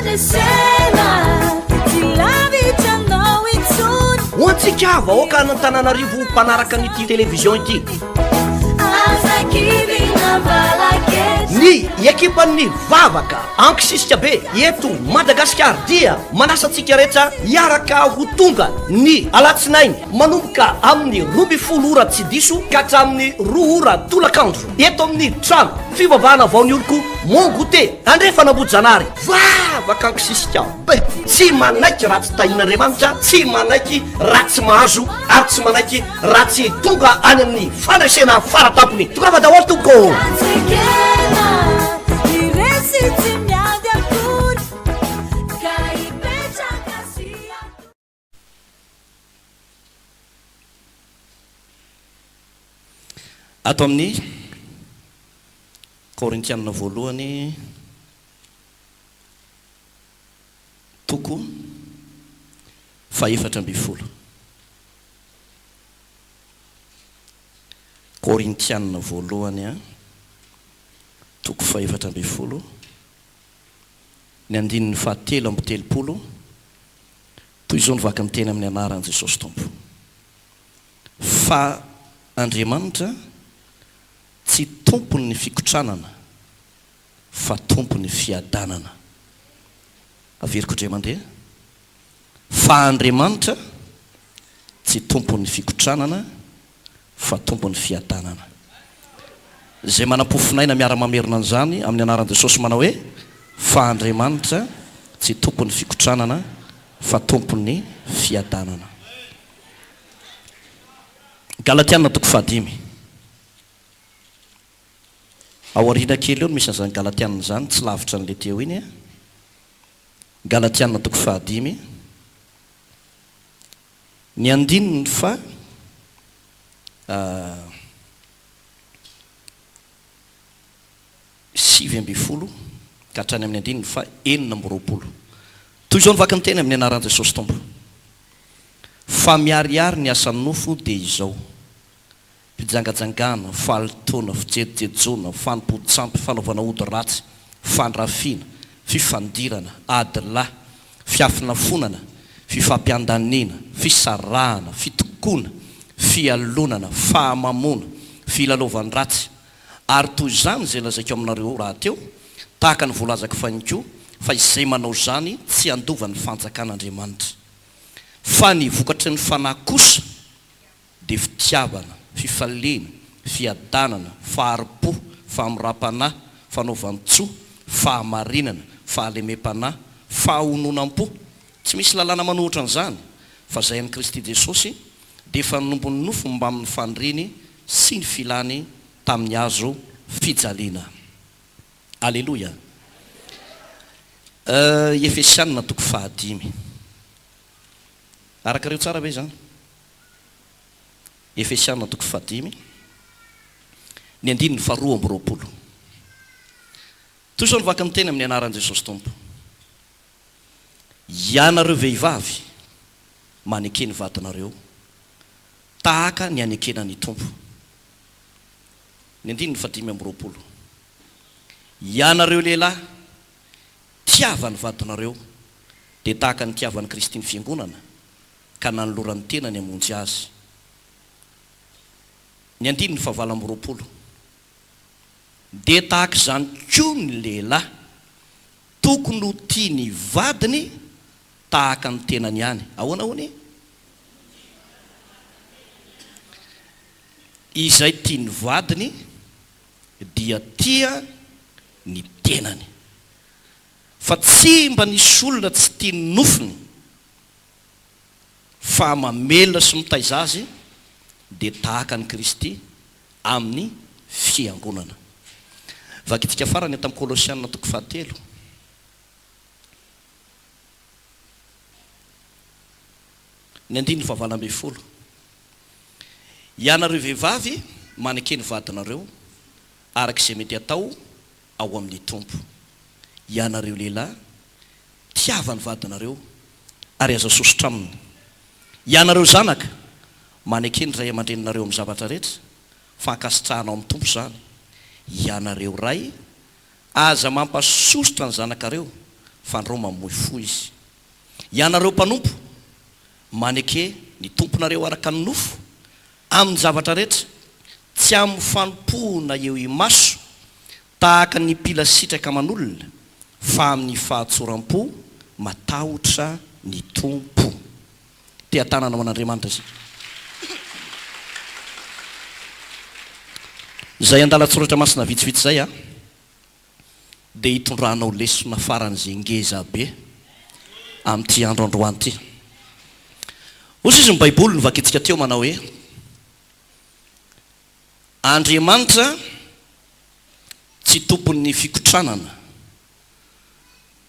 fandresena Tsy lavitra anao intsony Ho antsika vahoaka an'Antananarivo mpanaraka an'ity télévision ity. Aza kivina valakely Ny ekipan'ny vavaka ankisisika be eto Madagasikara dia manasa antsika rehetra hiaraka ho tonga ny alatsinainy manomboka amin'ny 12 ora tsy diso ka hatramin'ny 2 ora tolakandro eto amin'ny trano fivavahana vao ny oloko Mont Goûter Andrefana Ambohijanahary. Vavaka ankisisika be, tsy manaiky raha tsy tahian'Andriamanitra, tsy manaiky raha tsy mahazo ary tsy manaiky raha tsy tonga any amin'ny fandresena faratampony. Tongava daholo tompoko ô! Tsy ekena ny resy tsy miady akory Ka hipetraka sy hatory. Ato amin'ny Korintiana voalohany toko fahefatra ambin'ny folo. Korintiana voalohany toko fahefatra ambin'ny folo, ny andininy fahatelo amby telopolo, toy izao no vaky ny teny amin'ny anaran'i Jesosy Tompo. Fa Andriamanitra tsy tompon'ny fikotranana fa tompon'ny fiadanana. Averiko indray mandeha, fa Andriamanitra tsy tompon'ny fikotranana fa tompon'ny fiadanana. Izay manam-pofonaina miara-mamerina an'izany amin'ny anaran'i Jesosy manao hoe, Fa Andriamanitra tsy tompon'ny fikotranana fa tompon'ny fiadanana. Galatiana toko fahadimy. Ao aoriana kely eo no misy an'izany Galatiana izany, tsy lavitra an'ilay teo iny. Galatiana toko fahadimy. Ny andininy fa 19 ka hatrany amin'ny andininy faha 26. Toy izao ny vaky ny teny amin'ny anaran'i Jesosy Tompo. Fa miharihary ny asan'ny nofo dia izao, fijangajangana, fahalotoana, fijejojejoana, fanompoan-tsampy, fanaovana ody ratsy, fandrafiana, fifandirana, ady lahy, fiafonafonana, fifampiandaniana, fisarahana, fitokoana, fialonana, fahamamoana, filalaovan-dratsy, ary toy izany izay lazaiko aminareo rahateo, tahaka ny voalazako fahiny koa, fa izay manao izany tsy handova ny fanjakan'Andriamanitra. Fa ny vokatry ny Fanahy kosa dia fitiavana, fifaliana, fiadanana, fahari-po, fahamoram-panahy, fanaovan-tsoa, fahamarinana, fahalemem-panahy, fahononam-po. Tsy misy lalàna manohitra an'izany, fa izay an'i Kristy Jesosy dia efa nanompo ny nofo mbamin'ny faniriany sy ny filany tamin'ny hazo fijaliana. Aleloia! Efesianina toko fahadimy. Arakareo tsara ve izany? Efesiana toko fahadimy, ny andininy faharoa amby roapolo. Toy izao ny vaky ny teny amin'ny anaran'i Jesosy Tompo. Ianareo vehivavy, maneke ny vadinareo, tahaka ny anekena ny Tompo. Ny andininy fahadimy amby roapolo. Ianareo lehilahy, tiava ny vadinareo, dia tahaka ny nitiavan'i Kristy ny Fiangonana, ka nanolorany tenany hamonjy azy. Ny andininy fahavalo amby roapolo. Dia tahaka izany koa ny lehilahy, tokony ho tia ny vadiny tahaka ny tenany ihany. Ahoana hono e? Izay tia ny vadiny dia tia ny tenany. Fa tsy mba nisy olona tsy tia ny nofony, fa mamelona sy mitaiza azy dia tahaka an'i Kristy amin'ny Fiangonana. Vakintsika farany ato amin'ny Kolosiana toko fahatelo. Ny andininy fahavalo ambin'ny folo. Ianareo vehivavy, maneke ny vadinareo, araka izay mety hatao ao amin'ny Tompo. Ianareo lehilahy, tiava ny vadinareo, ary aza sosotra aminy. Ianareo zanaka, maneke ny ray aman-dreninareo amin'ny zavatra rehetra, fa ankasitrahana ao amin'ny Tompo izany. Ianareo ray, aza mampasosotra ny zanakareo, Fandrao mamoy fo izy. Ianareo mpanompo, maneke ny tomponareo araka ny nofo, amin'ny zavatra rehetra, tsy amin'ny fanompoana eo imaso, tahaka ny mpila sitraka aman'olona, fa amin'ny fahatsoram-po matahotra ny Tompo. Teha-tanana ho an'Andriamanitra isika. Izay andalan-tsoratra masina vitsivitsy izay an, dia hitondranao lesona faran'izay ngeza be amin'ity andro androany ity. Hoy izy ny Baiboly novakintsika teo manao hoe, Andriamanitra tsy tompon'ny fikotranana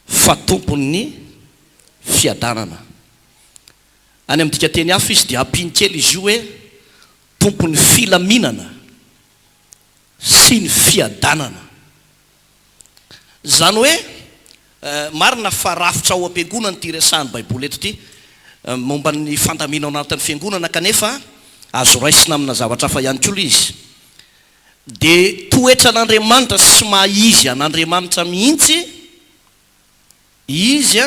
fa tompon'ny fiadanana. Any amin'ny dikanteny hafa izy dia ampiany kely izy io hoe tompon'ny filaminana sy ny fiadanana. Izany hoe, marina fa rafitra ao am-piangonana ity resahan'ny Baiboly eto ity, momba ny fandaminana ao anatin'ny fiangonana, kanefa azo raisina amina zavatra hafa ihany koa ilay izy. Dia toetran'Andriamanitra sy maha izy an'Andriamanitra mihitsy, Izy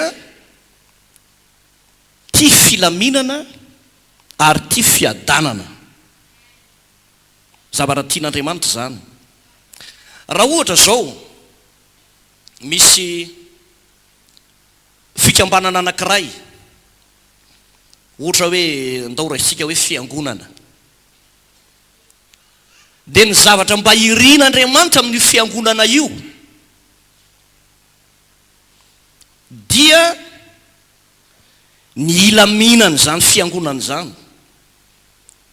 tia filaminana ary tia fiadanana. Zavatra tian'Andriamanitra izany. Raha ohatra izao misy fikambanana anankiray, ohatra hoe ndao raisintsika hoe fiangonana, dia ny zavatra mba irin'Andriamanitra amin'io fiangonana io dia ny hilaminan'izany fiangonana izany.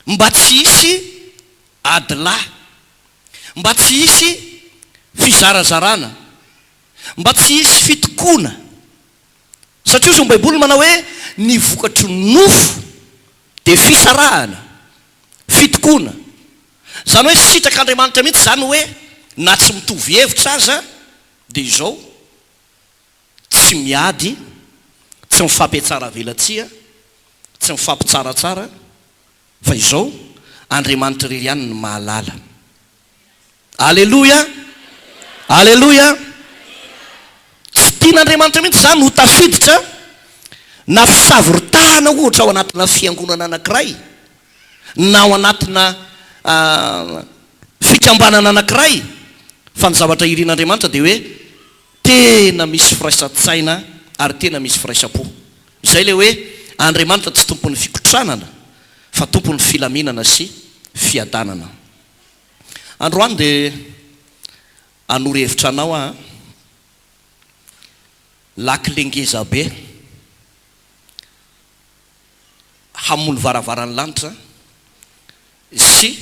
Mba tsy hisy ady lahy, mba tsy hisy fizarazarana, mba tsy hisy fitokoana. Satria hozy ny Baiboly manao hoe ny vokatry ny nofo dia fisarahana, fitokoana. Izany hoe sitrak'Andriamanitra mihitsy izany hoe na tsy mitovy hevitra aza dia izao, tsy miady, tsy mifampihatsaravelatsihy, tsy mifampitsaratsara, fa izao, Andriamanitra irery ihany no mahalala. Aleloia! Aleloia! Tsy tian'Andriamanitra mihitsy izany ho tafiditra na fisavoritahana ohatra ao anatina fiangonana anankiray, na ao anatina fikambanana anankiray, fa ny zavatra irin'Andriamanitra dia hoe Tena misy firaisan-tsaina ary tena misy firaisam-po. Izay ilay hoe Andriamanitra tsy tompon'ny fikotranana fa tompon'ny filaminana sy fiadanana. Androany dia hanoro hevitra anao aho an. Lakile ngeza be hamono varavaran'ny lanitra sy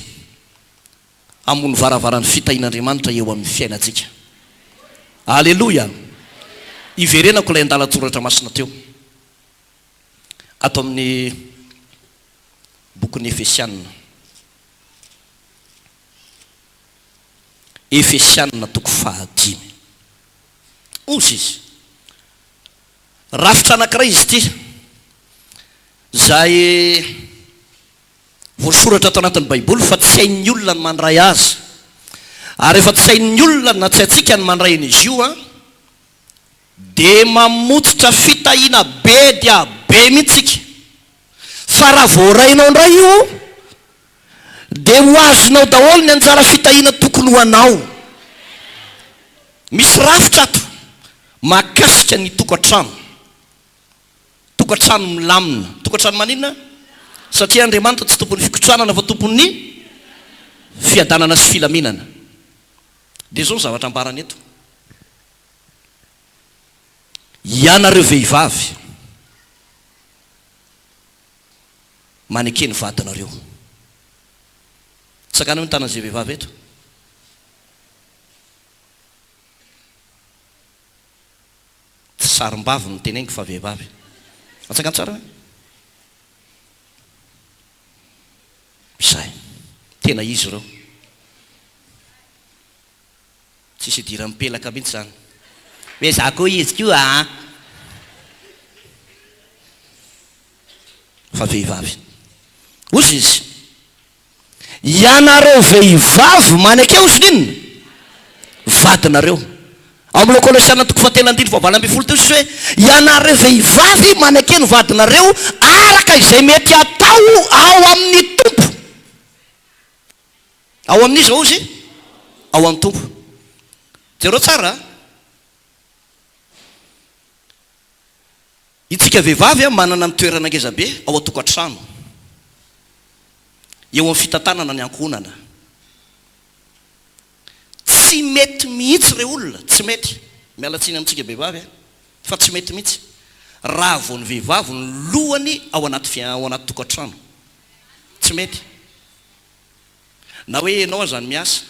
hamono varavaran'ny fitahian'Andriamanitra eo amin'ny fiainantsika. Aleloia! Hiverenako ilay andalan-tsoratra masina teo, ato amin'ny bokin'ny Efesiana. Efesiana toko fahadimy. Hozy izy. Rafitra anankiray izy ity, izay Voasoratra ato anatin'ny Baiboly fa tsy hain'ny olona ny mandray azy. Ary rehefa tsy hain'ny olona na tsy haintsika ny mandray an'izy io an, dia mamotsitra fitahiana be dia be mihitsy isika. Fa raha voarainao indray io, dia ho azonao daholo ny anjara fitahiana tokony ho anao. Misy rafitra ato mahakasika ny tokantrano. Tokantrano milamina. Tokantrano maninona? Satria Andriamanitra tsy tompon'ny fikotranana fa tompon'ny fiadanana sy filaminana. Dia izao ny zavatra ambarany eto. Ianareo vehivavy, maneke ny vadinareo. Tsakana eo ny tanan'izay vehivavy eto. Tsy sarim-bavy no teneniko fa vehivavy. Atsangano tsara hoe. Izay. Tena izy ireo. Tsisy idiran'ny pelaka mihitsy izany. Hoe za koa izy koa aa. Fa vehivavy. Hozy izy. Ianareo vehivavy maneke hozy n'inona? Vadinareo. Ao amin'ilay Kolosiana toko. fahatelo andininy fahavalo ambin'ny folo teo izy hoe, Ianareo vehivavy maneke ny vadinareo araka izay mety hatao ao amin'ny Tompo. Ao amin'iza hozy? Ao amin'ny Tompo. Jereo tsara a! Itsika vehivavy manana ny toerana ngeza be ao an-tokantrano, eo amin'ny fitantanana ny ankohonana. Tsy mety mihitsy re olona, tsy mety, miala tsiny amintsika vehivavy a, fa tsy mety mihitsy raha vao ny vehivavy no lohany ao anaty ao anaty tokantrano, tsy mety. Na hoe ianao aza no miasa,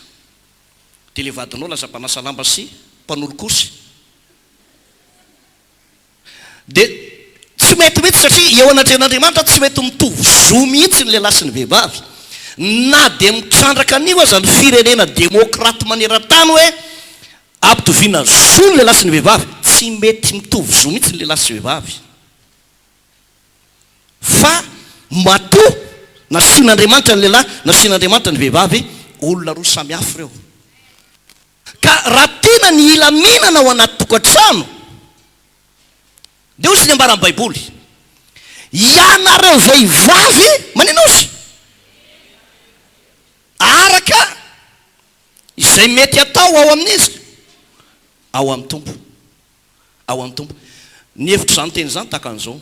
dia ilay vadinao lasa mpanasa lamba sy mpanolo kosy. Dia tsy mety mihitsy satria eo anatrehan'Andriamanitra tsy mety mitovy zo mihitsy ny lehilahy sy ny vehivavy. Na dia mitrandraka an'io aza ny firenena demokraty maneran-tany hoe ampitoviana zo ny lehilahy sy ny vehivavy, tsy mety mitovy zo mihitsy ny lehilahy sy vehivavy. Fa matoa nasian'Andriamanitra ny lehilahy, nasian'Andriamanitra ny vehivavy, olona roa samy hafa ireo. Ka raha tiana ny hilaminana ao anaty tokantrano, dia hozy ny ambaran'ny Baiboly, Ianareo vehivavy, manina hozy? Araka izay mety atao ao amin'iza? Ao amin'ny Tompo. Ao amin'ny Tompo. Ny hevitr'izany teny izany tahaka an'izao.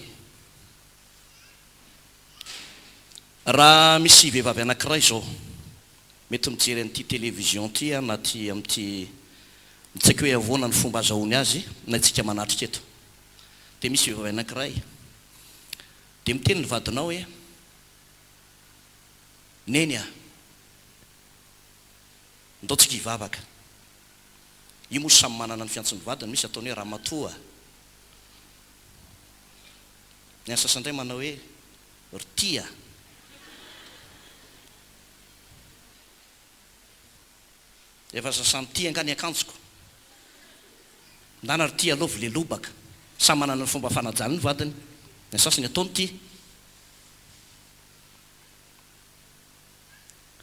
Raha misy vehivavy anankiray izao, Mety mijery an'ity télévision ity aho na aty amin'ity, tsy haiko hoe ahoana ny fomba azahoany azy na isika manatrika eto. Dia misy vehivavy anankiray, dia miteny ny vadinao hoe, Neny a! Ndao tsika hivavaka. Io moa samy manana ny fiantson'ny vadiny, misy ataony hoe ramatoa. Ny an'ny sasany indray manao hoe ry tia. Efa sasan'ny tia angaha ny akanjoko? Ndana ry tia alou vle lobaka. Samy manana ny fomba fanajany ny vadiny. Ny sasany ataony tia.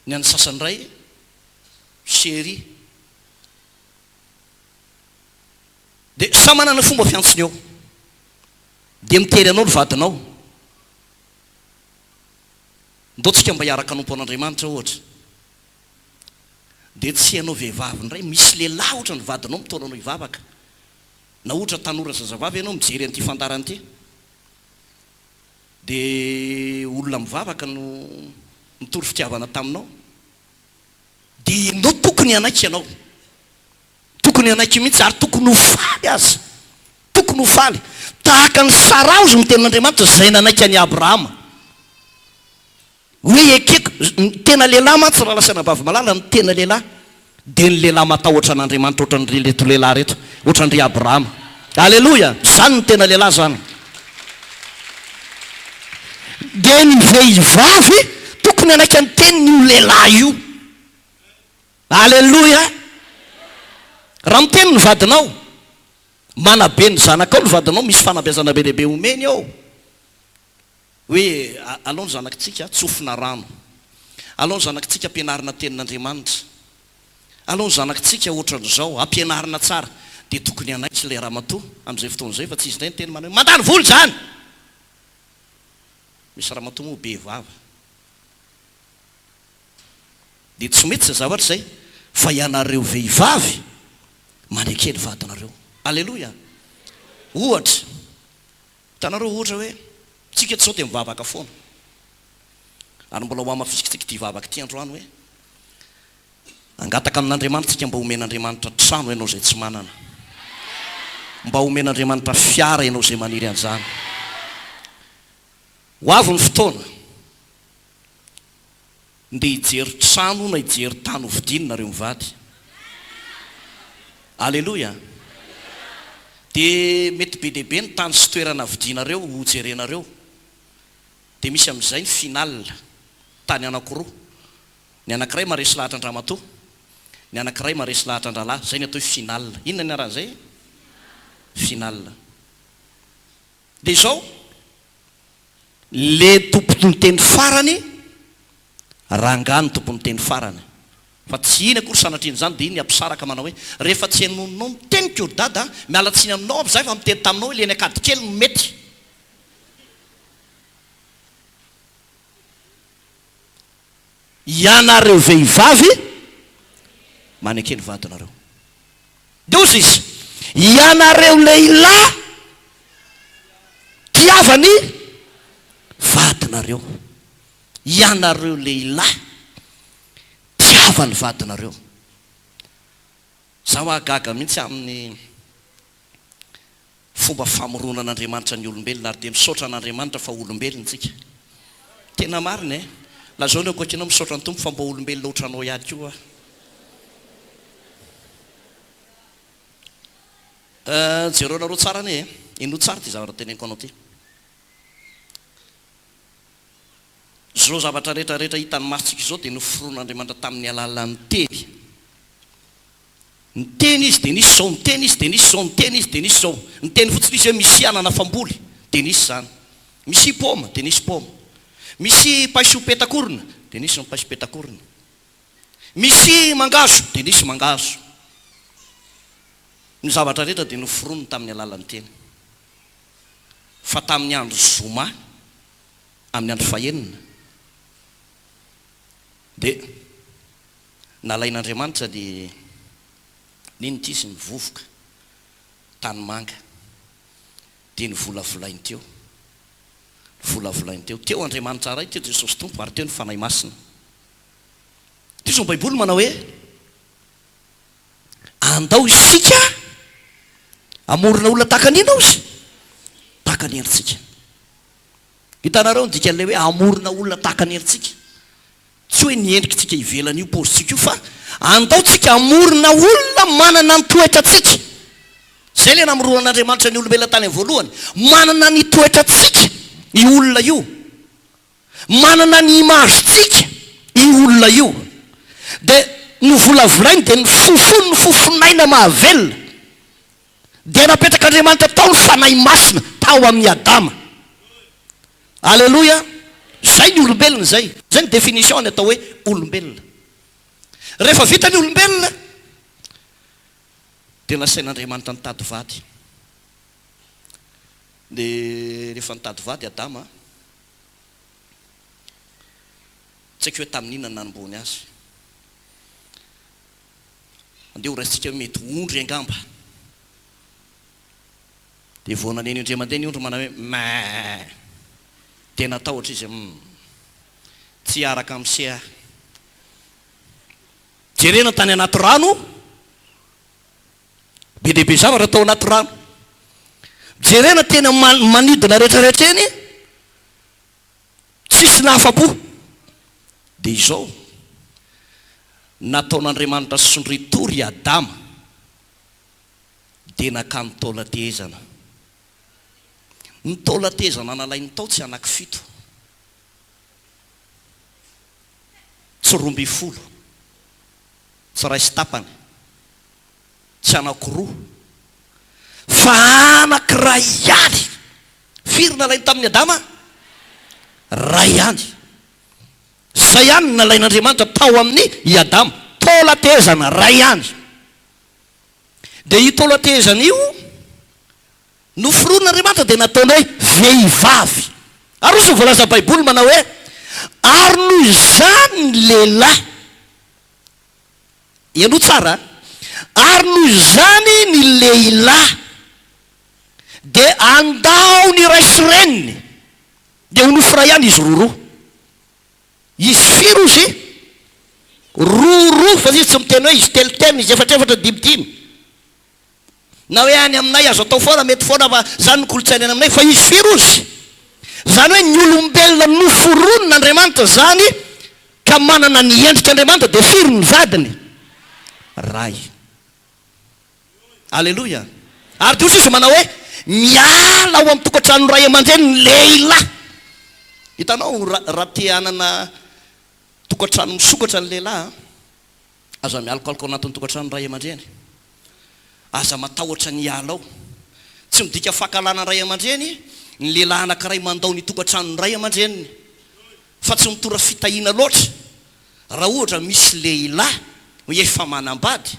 Ny an'ny sasany indray chérie. Dia samy manana ny fomba fiantsony eo. Dia mitery anao ny vadinao. Ndao tsika mba hiaraka hanompo an'Andriamanitra ohatra. Dia tsy ianao vehivavy indray, misy lehilahy ohatra ny vadinao mitaona anao hivavaka. Na ohatra tanora zazavavy ianao mijery an'ity fandaharana ity. Dia olona mivavaka no nitory fitiavana taminao. Dia ianao tokony hanaiky ianao. Tokony hanaiky mihitsy ary tokony ho faly aza. Tokony ho faly. Tahaka an'i Saraha hozy ny tenin'Andriamanitra izay nanaiky an'i Abrahama. Hoe ekeko, ny tena lehilahy mantsy rahalahy sy anabavy malala, ny tena lehilahy dia ny lehilahy matahotra an'Andriamanitra ohatran'ireto lehilahy ireto, ohatran-dry Abrahama. Aleloia! Izany ny tena lehilahy izany. Dia ny vehivavy tokony hanaiky ny tenin'io lehilahy io. Aleloia! Raha miteny ny vadinao, manabe ny zanakao ny vadinao, misy fanabeazana be dia be omeny eo. Hoe alao ny zanakitsika tsofina rano. Alao ny zanakitsika ampianarina tenin'Andriamanitra. Alao ny zanakitsika ohatran'izao, ampianarina tsara. Dia tokony hanaiky ilay ramatoa amin'izay fotoana izay fa tsy izy indray niteny manao hoe mandany vola izany! Misy ramatoa moa be vava. Dia tsy mety izay zavatra izay fa ianareo vehivavy maneke ny vadinareo. Aleloia! Ohatra, hitanareo ohatra hoe tsika eto izao dia mivavaka foana. Ary mbola ho hamafisiko ity vavaka ity androany hoe hangataka amin'Andriamanitra tsika mba homen'Andriamanitra trano ianao izay tsy manana. Mba homen'Andriamanitra fiara ianao izay maniry an'izany. Ho avy ny fotoana. Ndeha hijery trano na hijery tany hovidiany nareo mivady. Aleloia! Dia mety be dia be ny tany sy toerana vidianareo hojerenareo. Dia misy amin'izay ny final, tany anankiroa. Ny anankiray maharesy lahatra an-dramatoa, ny anankiray maharesy lahatra an-drahalahy. Izay ny atao hoe final. Inona ny anaran'izay? Final. Dia izao. Le tompon'ny teny farany, rangahy no tompon'ny teny farany. Fa tsy iny akory sanatrian'izany dia iny hampisaraka manao hoe, rehefa tsy henoninao ny teniko ry dada a, miala tsiny aminao aho zay fa miteny taminao hoe le eny Ankadikely no mety. Ianareo vehivavy maneke ny vadinareo. Dia hozy izy, Ianareo lehilahy tiava ny vadinareo. Ianareo lehilahy tiava ny vadinareo. Izaho gaga mihitsy amin'ny fomba famoronan'Andriamanitra ny olombelona ary dia misaotra an'Andriamanitra fa olombelona tsika. Tena marina e! Lazao ny eo akaikinao misaotra ny Tompo fa mba olombelona otranao ihany koa aho. Euh, jereo nareo tsara anie e! Henoy tsara ity zavatra teneniko anao ity. Izao zavatra rehetra rehetra hitan'ny masontsika izao dia noforon'Andriamanitra tamin'ny alalan'ny teny. Niteny izy dia nisy izao, niteny izy dia nisy izao, niteny izy dia nisy izao. Niteny fotsiny izy hoe misia anana famboly, dia nisy izany. Misia paoma, dia nisy paoma. Misia paiso petakorona, dia nisy ny paiso petakorona. Misia mangahazo, dia nisy mangahazo. Ny zavatra rehetra dia noforoniny tamin'ny alalan'ny teny. Fa tamin'ny andro zoma, amin'ny andro fahenina, dia. Nalain'Andriamanitra ny nino ity izy ny vovoka, tanimanga, dia novolavolainy teo. Novolavolainy teo. Teo Andriamanitra Ray, teo Jesosy Tompo, ary teo ny Fanahy Masina. Toy izao ny Baiboly manao hoe, Andao isika hamorona olona tahaka ny inona ozy? Tahaka ny endritsika. Hitanareo ny dikan'ilay hoe hamorona olona tahaka ny endritsika? Tsy hoe ny endrikitsika ivelany io paozintsika io fa andao tsika hamorona olona manana ny toetrantsika. Izay ilay namoronan'Andriamanitra ny olombelona tany amin'ny voalohany. Manana ny toetrantsika io olona io. Manana ny image-tsika io olona io. Dia novolavolainy dia nofofony ny fofon'aina mahavelona. Dia napetrak'Andriamanitra tao ny Fanahy Masina tao amin'i Adama. Aleloia! Izay ny olombelona izay. Izay ny définition ny atao hoe olombelona. Rehefa vita ny olombelona dia nasain'Andriamanitra nitady vady. Dia rehefa nitady vady Adama, tsy haiko hoe tamin'inona no nanombohany azy. Andeha ho raisintsika hoe mety ondry angamba. Dia vao naneno indray mandeha ny ondry manao hoe meeh. Dia natahotra izy hum. Tsy hiaraka amin'i se aho. Jerena tany anaty rano, be dia be zavatra tao anaty rano. Jerena teny amin'ny manidina rehetra rehetra eny, tsisy nahafa-po. Dia izao, nataon'Andriamanitra sondritory i Adama. Dia nakany taolan-tehezana. Ny taolan-tehezana nalainy tao tsy anankifito, tsy 12, tsy iray sy tapany, tsy anankiroa, fa anankiray ihany. Firy nalainy tamin'i Adama? Iray ihany. Izay ihany no nalain'Andriamanitra tao amin'i i Adama. Taolan-tehezana iray ihany. Dia io taolan-tehezana io, noforonin'Andriamanitra dia nataony hoe vehivavy. Ary hoy ny voalazan'ny Baiboly manao hoe, Ary noho izany ny lehilahy, henoy tsara an, ary noho izany ny lehilahy dia handao ny ray sy reniny, dia ho nofo iray ihany izy roroa. Izy firy ozy? Roa roa fa izy tsy miteny hoe izy telo telo, izy efatra efatra, dimy dimy. Na hoe any aminay azo atao foana, mety foana fa zany ny kolontsaina any aminay fa izy firy ozy? Zany hoe ny olombelona noforonina Andriamanitra zany ka manana ny endrik'Andriamanitra dia firy ny vadiny? Ray. Aleloia! Ary dia hoy izy manao hoe, Miala ao amin'ny tokantranon'ny ray aman-dreny ny lehilahy. Hitanao, raha te hanana tokantrano misokatra ny lehilahy, aza mialokaloka ao anatin'ny tokantranon'ny ray aman-dreny. Aza matahotra ny hiala ao. Tsy midika fankahalana ny ray aman-dreny ny lehilahy anankiray mandao ny tokantranon'ny ray aman-dreniny. Fa tsy mitora fitahiana loatra raha ohatra misy lehilahy. Efa manambady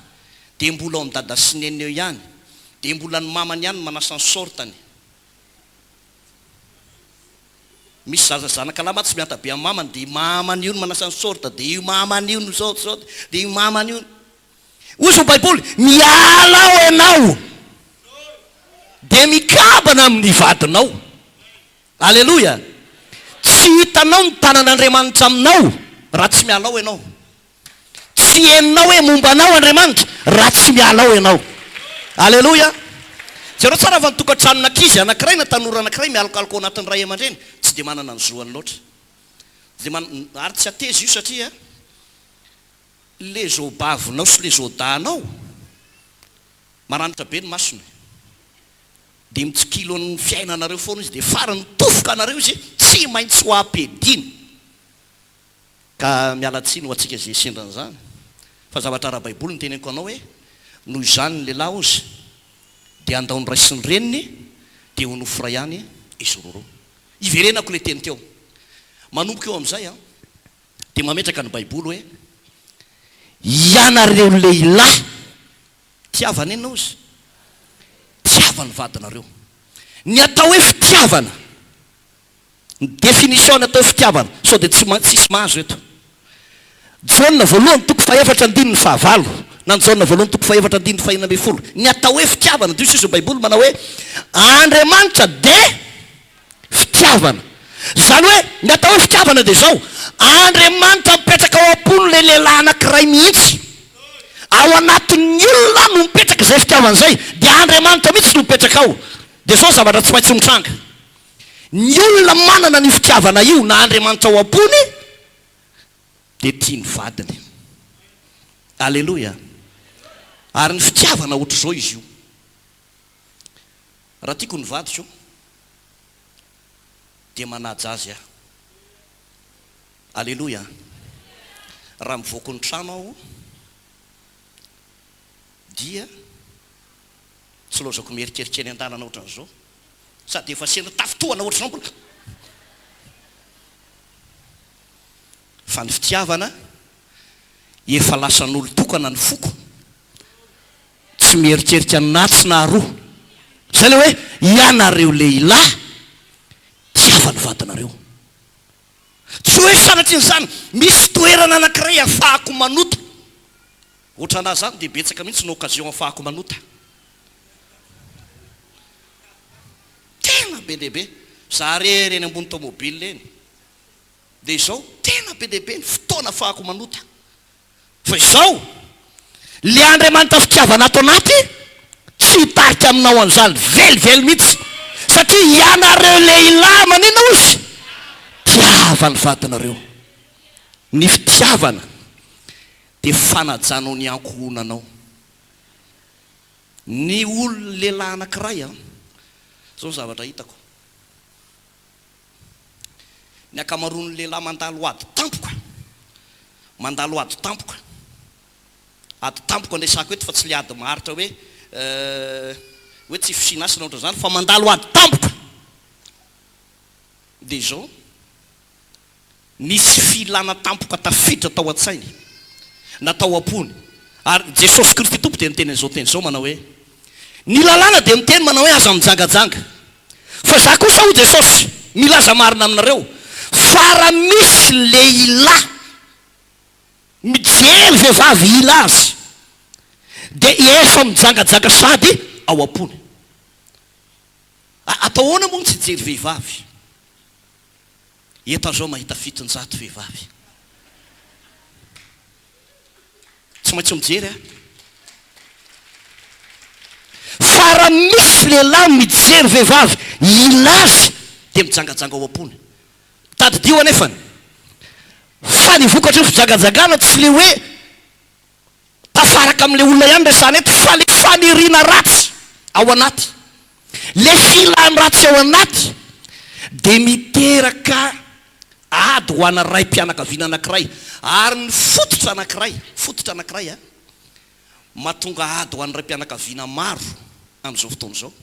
dia mbola ao amin'i dada sy neny eo ihany, dia mbola ny mamany ihany no manasa ny sortany. Misy zaza zanaka lahy mantsy mianta be amin'ny mamany dia io mamany io no manasa ny sorta, dia io mamany io no zao zao, dia io mamany io. Hoy izao baiboly, miala ao ianao dia mikambana amin'ny vadinao. Aleloia! Tsy hitanao ny tanan'Andriamanitra aminao raha tsy miala ao ianao. Tsy henonao hoe momba anao Andriamanitra raha tsy miala ao ianao. Aleloia! Jereo tsara fa ny tokantranon'ankizy anankiray na tanora anankiray mialokaloka ao anatin'ny ray aman-dreny tsy dia manana ny zoany loatra. Tsy dia man-, ary tsy hateza io satria le zobavinao sy le zodahinao maranitra be ny masony. Dia mitsikilo ny fiainanareo foana izy dia farany mitofoka anareo izy tsy maintsy ho ampiadiana. Ka miala tsiny ho antsika izay sendra an'izany fa zavatra ara-baiboly no teneniko anao hoe noho izany ny lehilahy hozy dia handao ny ray sy ny reniny dia ho nofo iray ihany izy roroa. Iverenako ilay teny teo. Manomboka eo amin'izay an dia mametraka ny baiboly hoe ianareo lehilahy tiava inona hozy? Tiava ny vadinareo. Ny atao hoe fitiavana. Ny définition ny atao hoe fitiavana, sao dia tsy tsisy mahazo eto. Jaona voalohany toko fahefatra andininy fahavalo, na ny Jaona voalohany toko fahefatra andininy fahenina ambin'ny folo. Ny atao hoe fitiavana, dia hoy ny Baiboly manao hoe, Andriamanitra dia fitiavana. Izany hoe, ny atao hoe fitiavana dia izao, Andriamanitra mipetraka ao am-pon'ilay lehilahy anankiray mihitsy. Ao anatin'ny olona no mipetraka izay fitiavana izay, dia Andriamanitra mihitsy no mipetraka ao. Dia izao ny zavatra tsy maintsy mitranga. Ny olona manana an'io fitiavana io na Andriamanitra ao am-pony dia tia ny vadiny. Aleloia! Ary ny fitiavana ohatr'izao izy io. Raha tiako ny vadiko dia manaja azy aho. Aleloia! Raha mivoaka ny trano aho dia tsy laozako mieritreritra eny an-dalana ohatran'izao. Sady efa sendra tafintohana ohatr'izao mbola. Fa ny fitiavana efa lasan'olon-tokana ny foko, tsy mieritreritra ny na atsy na aroa. Izay ilay hoe ianareo lehilahy tiava ny vadinareo. Tsy hoe sanatrian'izany, misy toerana anankiray afahako manota. Ohatranà izany dia betsaka mihitsy ny occasion afahako manota. Tena be dia be. Za rery eny ambony tomobile eny. Dia izao, tena be dia be ny fotoana afahako manota. Fa izao, le Andriamanitra fitiavana ato anaty tsy hitarika aminao an'izany velively mihitsy. Satria ianareo lehilahy maninona hozy? Tiava ny vadinareo. Ny fitiavana dia fanajanao ny ankohonanao. Ny olona lehilahy anankiray an, izao ny zavatra hitako, ny ankamaroan'ny lehilahy mandalo ady tampoka, mandalo ady tampoka, ady tampoka no resahako eto fa tsy ilay ady maharitra hoe hoe tsy fisiana asa na ohatran'izany fa mandalo ady tampoka, dia izao, Nisy filana tampoka tafiditra tao an-tsainy, na tao am-pony. Ary Jesosy Kristy Tompo dia niteny an'izao teny izao manao hoe, Ny lalàna dia miteny manao hoe aza mijangajanga. Fa Izaho kosa hoy Jesosy, milaza marina aminareo, fa raha misy lehilahy mijery vehivavy hila azy, dia efa mijangajanga sady ao am-pony. Atao ahoana moa ny tsy hijery vehivavy? Eto aho zao mahita 700 vehivavy. Tsy maintsy mijery aho. Fa raha misy lehilahy mijery vehivavy hila azy dia mijangajanga ao am-pony. Tadidio anefany fa ny vokatry ny fijangajangana tsy le hoe Tafaraka amin'ilay olona ihany resahana eto fa le faniriana ratsy ao anaty, le filan-dratsy ao anaty dia miteraka ady ho ana raim-pianakaviana anankiray ary ny fototra anankiray, fototra anankiray a, mahatonga ady ho an'ny raim-pianakaviana maro amin'izao fotoana izao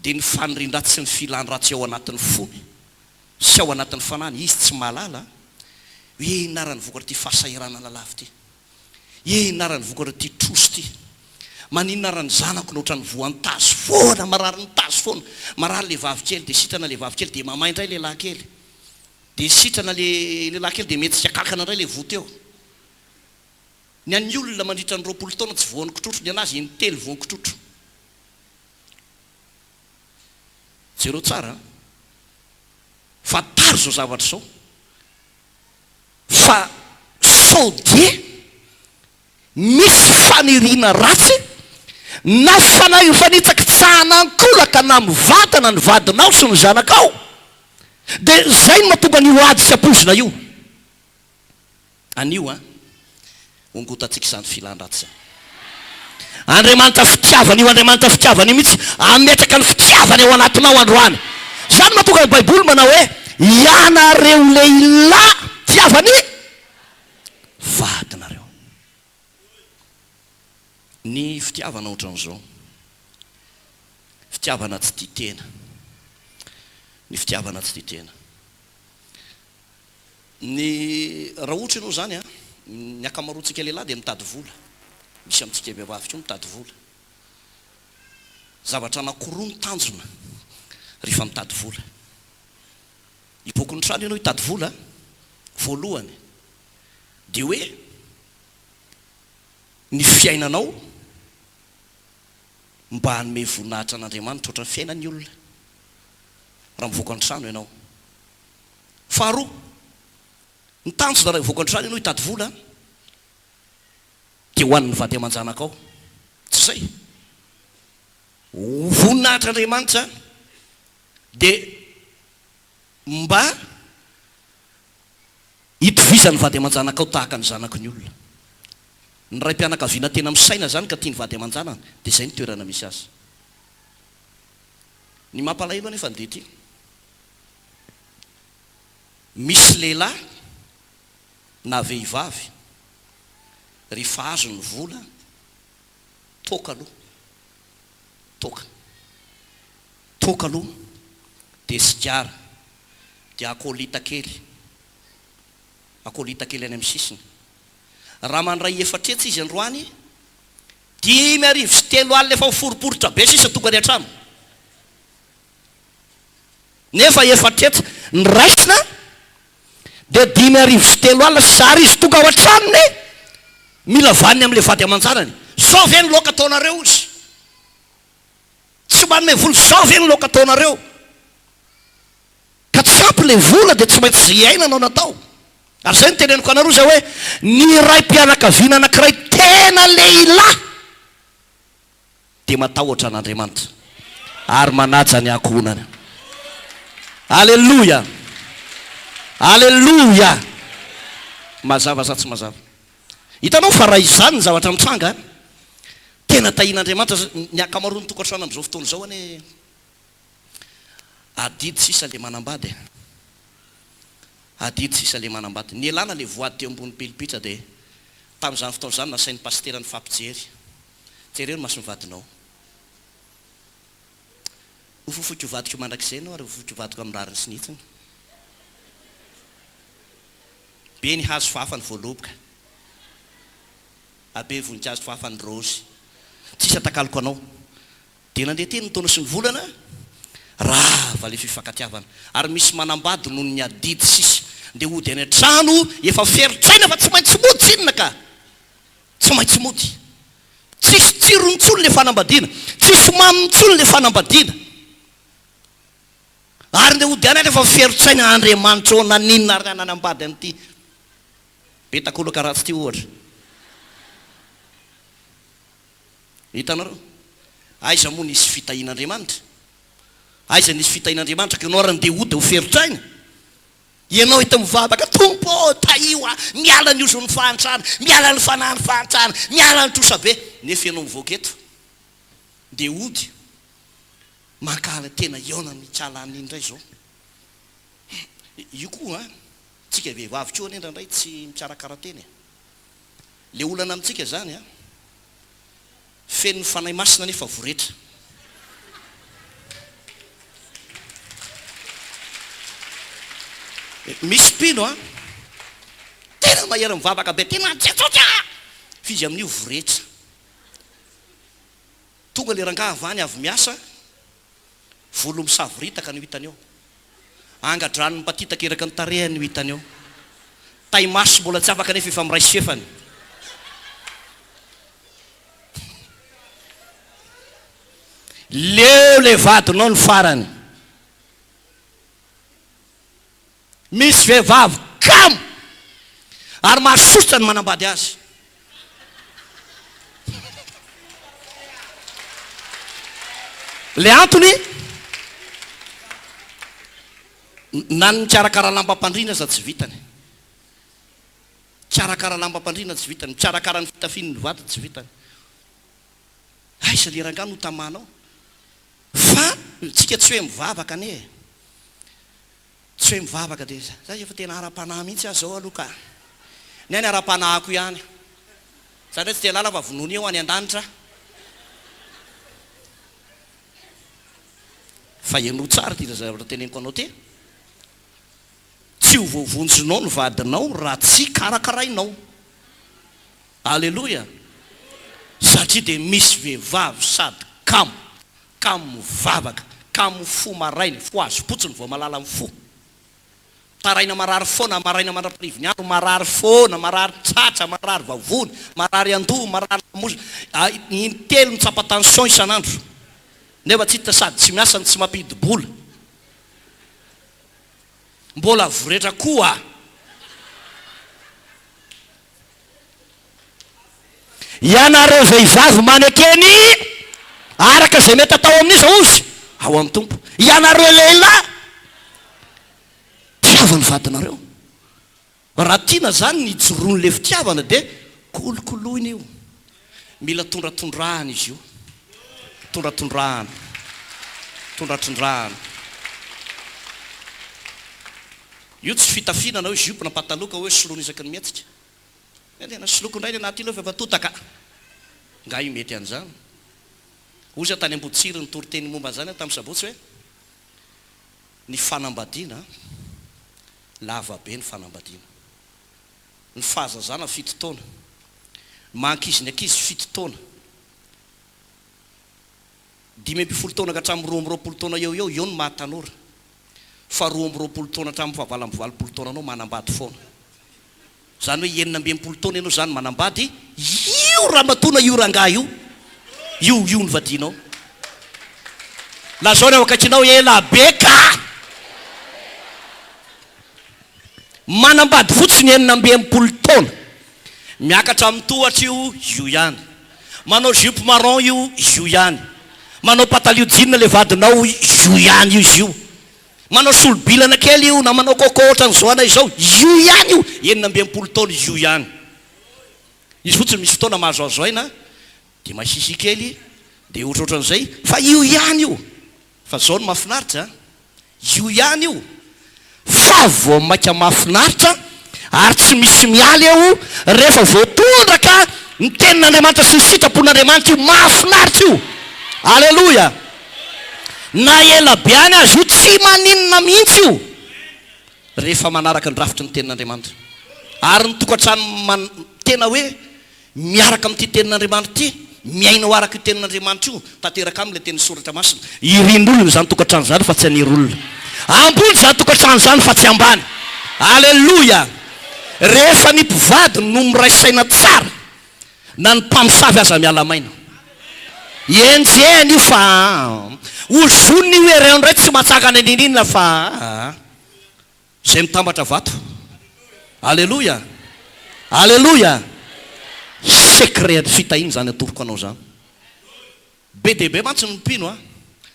dia ny fanirian-dratsy sy ny filan-dratsy ao anatin'ny fony sy ao anatin'ny fanahiny, izy tsy mahalala hoe inona ary ny vokatr'ity fahasahiranana lava ity. Inona ary ny vokatr'ity trosa ity? Maninona ary ny zanako no ohatran'ny voan'ny tazo foana, marary ny tazo foana. Marary ilay vavikely dia sitrana ilay vavikely dia mamay indray lehilahy kely. Dia sitrana ilay lehilahy kely dia mihetsika kankana indray ilay voa teo. Ny an'ny olona mandritra ny 20 taona tsy voan'ny kitrotro, ny an'azy intelo voan'ny kitrotro. Jereo tsara an! Fantaro izao zavatra izao fa sao dia misy faniriana ratsy na fanahy fanitsakitsahana ankolaka na mivantana ny vadinao sy ny zanakao dia izay no mahatonga an'io ady sy ampoizina io. Anio an, hongotantsika izany filan-dratsy izany. Andriamanitra fitiavana io Andriamanitra fitiavana io mihitsy hametraka ny fitiavany ao anatinao androany. Izany no mahatonga ny Baiboly manao hoe, Ianareo lehilahy tiava ny vadinareo. Ny fitiavana ohatran'izao. Fitiavana tsy tia tena. Ny fitiavana tsy tia tena. Ny, raha ohatra ianao izany an, ny ankamaroantsika lehilahy dia mitady vola, misy amintsika vehivavy koa mitady vola. Zavatra anankiroa no tanjona rehefa mitady vola. Hivoaka ny trano ianao hitady vola, voalohany dia hoe ny fiainanao mba hanome voninahitra an'Andriamanitra ohatran'ny fiainan'ny olona raha mivoaka ny trano ianao. Faharoa, ny tanjona raha hivoaka ny trano ianao hitady vola dia ho an'ny vady aman-janakao. Tsy izay? Ho voninahitr'Andriamanitra dia mba hitovizan'ny vady aman-janakao tahaka ny zanaky ny olona. Ny raim-pianakaviana tena misaina izany ka tia ny vady aman-janany dia izay ny toerana misy azy. Ny mampalahelo anefa dia ity. Misy lehilahy na vehivavy rehefa azo ny vola toaka aloha, toaka, toaka aloha dia sigara, dia akolita kely, akolita kely any amin'ny sisiny. Raha mandray efatretsy izy androany, 3500 efa ho foriporitra be sisa tonga any an-trano. Nefa efatretsy ny raisina dia 3005 sy zara izy tonga ao an-tranony mila vaniny amin'ilay vady aman-janany. Zao ve ny laoka ataonareo ozy? Tsy manome vola zao ve ny laoka ataonareo? Ka tsy ampy ilay vola dia tsy maintsy izay iainana no natao. Ary izay no teneniko anareo izay hoe ny raim-pianakaviana anankiray tena lehilahy dia matahotra an'Andriamanitra ary manaja ny ankohonany. Aleloia! Aleloia! Mazava sa tsy mazava? Hitanao fa raha izany ny zavatra mitranga, tena tahian'Andriamanitra ny ankamaroan'ny tokantrano amin'izao fotoana izao anie adidy sisa le manambady e. Adidy sisa le manambady. Nialana le voady teo ambony pilipitra dia tamin'izany fotoana izany nasain'ny pasitera nifampijery. Jereo ny mason'ny vadinao. Ho fofoiko vadiko mandrakizay ianao ary ho fofoiko vadiko amin'ny rariny sy ny hitsiny. Be ny hazo fa hafa ny voaloboka. Habe voninkazo fa hafa ny raozy. Tsisy atakaloko anao. Dia nandeha teny ny taona sy ny volana, rava ilay fifankatiavana. Ary misy manambady noho ny adidy sisa. Dia hody any an-trano efa ferin-tsaina fa tsy maintsy mody tsinona ka! Tsy maintsy mody. Tsisy tsirony intsony le fanambadiana. Tsisy maminy intsony le fanambadiana. Ary ndeha hody any anefa ferin-tsaina Andriamanitra ô naninona ary nanambady an'ity be takolaka ratsy ity ohatra. Hitanareo? Aiza moa nisy fitahian'Andriamanitra? Aiza nisy fitahian'Andriamanitra ka ianao ary ndeha hody ho ferin-tsaina? Ianao eto mivavaka, Tompo ô, tahio aho, miala ny ozon'ny fahantrana, miala ny fanahin'ny fahantrana, miala ny trosa be. Nefa ianao mivoaka eto, dia hody, mankahala tena hihaona amin'i Ikala any indray izao. Io koa an, tsika vehivavy koa anie indraindray tsy mikarakara tena e. Le olana amintsika izany an, Feno ny Fanahy Masina nefa voretra. Misy mpino an, tena mahery mivavaka be, tena Jesosy a! F'izy amin'io voretra. Tonga le rangahy avy any avy miasa, volo misavoritaka no hitany eo. Angadrano mipatitaka eraky ny tarehiny no hitany eo. Tay-maso mbola tsy afaka nefa efa miray sefany. Leo le vadinao ny farany. Misy vehivavy kamo ary mahasosotra ny manambady azy. Le antony, na ny mikarakara lambam-pandriana aza tsy vitany. Mikarakara lambam-pandriana tsy vitany, mikarakara ny fitafian'ny vadiny tsy vitany. Aiza le rangahy no tamanao? Fa tsika tsy hoe mivavaka anie e. Tsy hoe mivavaka dia za efa tena ara-panahy mihitsy aho zao aloha ka. Ny ahy ny ara-panahiko ihany. Za ndray tsy te halala fa vonoiny eo any an-danitra aho. Fa henoy tsara ity zavatra teneniko anao ity. Tsy ho voavonjinao ny vadinao raha tsy karakarainao. Aleloia! Satria dia misy vehivavy sady kamo, kamo mivavaka, kamo mifoha maraina, fohazim-potsiny vao malala mifoha. Mitaraina marary foana, maraina mandra-parivin'ny andro, marary foana, marary tratra, marary vavony, marary andoha, marary lamosina, intelo mitsapa tension isan'andro. Nefa tsy hita sady tsy miasa no tsy mampidi-bola. Mbola voretra koa. Ianareo vehivavy maneke ny araka izay mety atao amin'iza ozy? Ao amin'ny Tompo. Ianareo lehilahy, tiavo ny vadinareo. Raha tiana izany ny hijoroan'ilay fitiavana dia kolokoloina io. Mila tondratondrahana izy io. Tondratondrahana. Tondratondrahana. Io tsy fitafiana na hoe jupe na pataloha ka hoe soloina isaky ny mihetsika. Hoe tena soloko indray ny anaty ilo fa efa totaka. Nga io mety an'izany? Hoy aho tany Amboditsiry nitory teny momba an'izany aho tamin'ny sabotsy hoe ny fanambadiana lava be ny fanambadiana. Ny fahazazana fito taona. Ny maha ankizy ny ankizy fito taona. 15 taona ka hatramin'ny 22 taona eo ho eo, eo no maha tanora. Fa 22 taona hatramin'ny faha 88 taonanao manambady foana. Izany hoe 66 taona ianao izany manambady io ramatoa na io rangahy io, io io no vadianao. Lazao ny ao akaikinao ela be ka! Manambady fotsiny 66 taona. Miakatra amin'ny tohatra io, io ihany. Manao jupe marron io, io ihany. Manao patalio jean le vadinao, io ihany io izy io. Manao solobilana kely io na manao coco ohatran'izao anay izao, io ihany io, 66 taona io ihany. Izy fotsiny misy fotoana mahazoazo aina dia mahihihy kely dia ohatrohatran'izay fa io ihany io. Fa zao no mahafinaritra an! Io ihany io fa vao maika mahafinaritra ary tsy misy miala eo rehefa voatondraka ny tenin'Andriamanitra sy ny sitrapon'Andriamanitra io mahafinaritra io! Aleloia! Na ela be any aza io tsy maninona mihitsy io rehefa manaraka ny drafitry ny tenin'Andriamanitra. Ary ny tokantrano man tena hoe Miaraka amin'ity Tenin'Andriamanitra ity, miaina ho araka io Tenin'Andriamanitra io, tanteraka aminy ilay tenin'ny Soratra Masina. Irin'olona izany tokantrano izany fa tsy haniry olona. Ambony izany tokantrano izany fa tsy ambany. Aleloia! Rehefa ny mpivady no miray saina tsara, na ny mpamosavy aza miala maina. Enjehiny io fa ozoniny io ereo indray tsy mahatsangana n'inon'inona fa. Izay mitambatra vato. Aleloia! Aleloia! Secret ny fitahiana izany atoroko anao izany. Be dia be mantsy ny mpino a,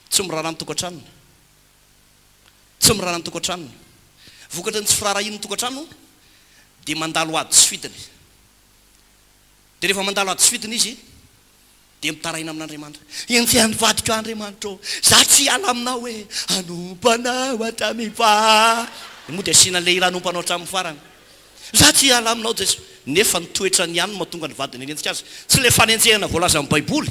tsy miraharaha ny tokantranony. Tsy miraharaha ny tokantranony. Vokatry ny tsy firaharahiany ny tokantrano dia mandalo ady sy fidiny. Dia rehefa mandalo ady sy fidiny izy Dia mitaraina amin'Andriamanitra. Enjehan'ny vadiko ahy Andriamanitra ô! Za tsy hiala aminao e! Hanompo anao hatramin'ny farany. Moa dia asiana an'ilay hira hanompo anao hatramin'ny farany. Za tsy hiala aminao Jesoa. Nefa ny toetrany ihany no mahatonga ny vadiny hanenjika azy. Tsy ilay fanenjehana voalazan'ny Baiboly,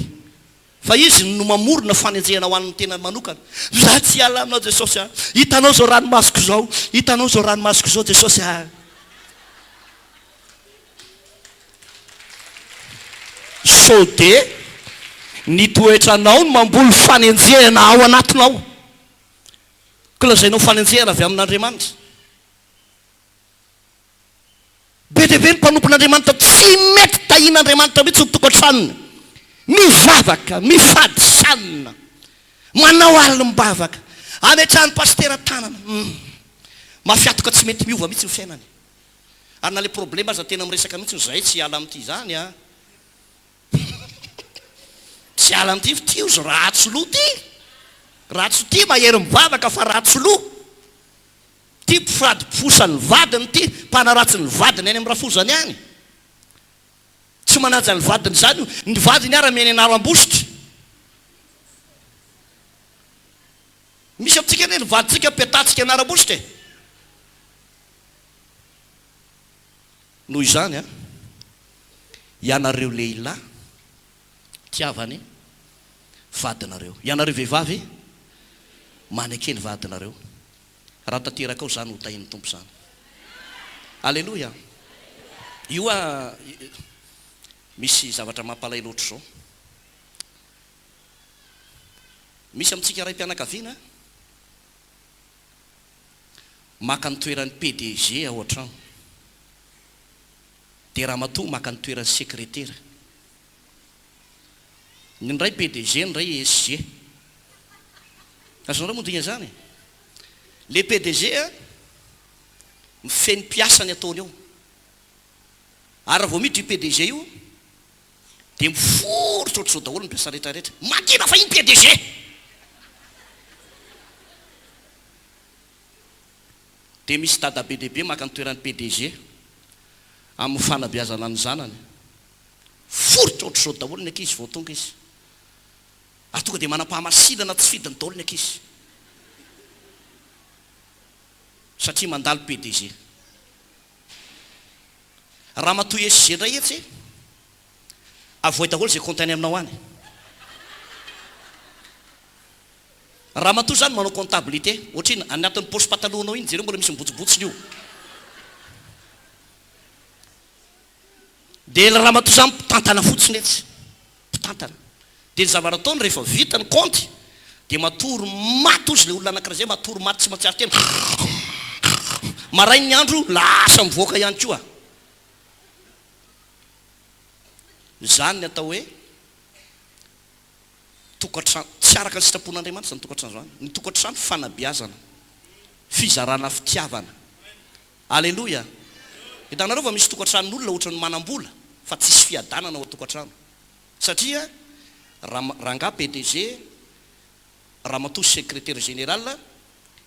fa izy no mamorona fanenjehana ho an'ny tenany manokana. Za tsy hiala aminao Jesosy a! Hitanao izao ranomasoko izao, hitanao izao ranomasoko izao Jesosy a! Sao dia ny toetranao no mamboly fanenjehana ao anatinao. Ko lazainao fanenjehana avy amin'Andriamanitra. Be dia be ny mpanompon'Andriamanitra tsy mety tahian'Andriamanitra mihitsy ny tokantranony. Mivavaka, mifady sanina, manao alim-bavaka, ametrahan'ny pasitera tanana. Hum. Mafy atoka tsy mety miova mihitsy ny fiainany. Ary na le problema aza tena miresaka mihitsy ny zahay tsy hiala amin'ity izany a. Tsy hiala amin'ity fa ity ozy ratsy loha ity. Ratsy ity mahery mivavaka fa ratsy loha. Ity mpifady mpifosa ny vadiny ity, mpanaratsy ny vadiny any amin'ny rafozany any. Tsy manaja ny vadiny izany io. Ny vadiny ara miaina anaram-bositra. Misy amintsika anie ny vadintsika petatsika anaram-bositra e. Noho izany an, ianareo lehilahy, tiava ny vadinareo. Ianareo vehivavy, maneke ny vadinareo. Raha tanteraka ao izany, ho tahin'ny Tompo izany. Aleloia! Io an, misy zavatra mampalahelo ohatr'izao. Misy amintsika raim-pianakaviana maka ny toeran'ny PDG ao an-trano. Dia ramatoa maka ny toeran'ny sekretera. Ny iray PDG, ny iray ESG. Azonareo moa dinga izany e? Le PDG a, mifehy ny mpiasa ny ataony ao. Ary raha vao miditra io PDG io, dia miforitra ohatr'izao daholo ny mpiasa rehetra rehetra. Mangina fa iny PDG! Dia misy dadabe lehibe maka ny toeran'ny PDG amin'ny fanabeazana ny zanany. Foritra ohatr'izao daholo ny ankizy vao tonga izy. Ary tonga dia manam-pahamasinana tsy fidiny daholo ny ankizy. Satria mandalo PDG. Ramatoa SG indray etsy e! Avoay daholo izay compte any aminao any. Ramatoa izany manao comptabilité, ohatr'inona? Anatin'ny poche patalohanao iny jereo mbola misy mibontsibontsina io. Dia ilay ramatoa izany mpitantana fotsiny etsy. Mpitantana. Dia ny zavatra ataony rehefa vita ny kaonty dia matory maty ozy ilay olona anankiray izay, matory maty tsy mahatsiaro tena. Maraina ny andro lasa mivoaka ihany koa. Izany ny atao hoe tokantrano. Tsy araka ny sitrapon'Andriamanitra izany tokantrano izany. Ny tokantrano fanabeazana, fizarana fitiavana. Aleloia! Hitanareo fa misy tokantranon'olona ohatran'ny manam-bola fa tsisy fiadanana ao an-tokantrano. Satria rangahy PDG, ramatoa secretaire général,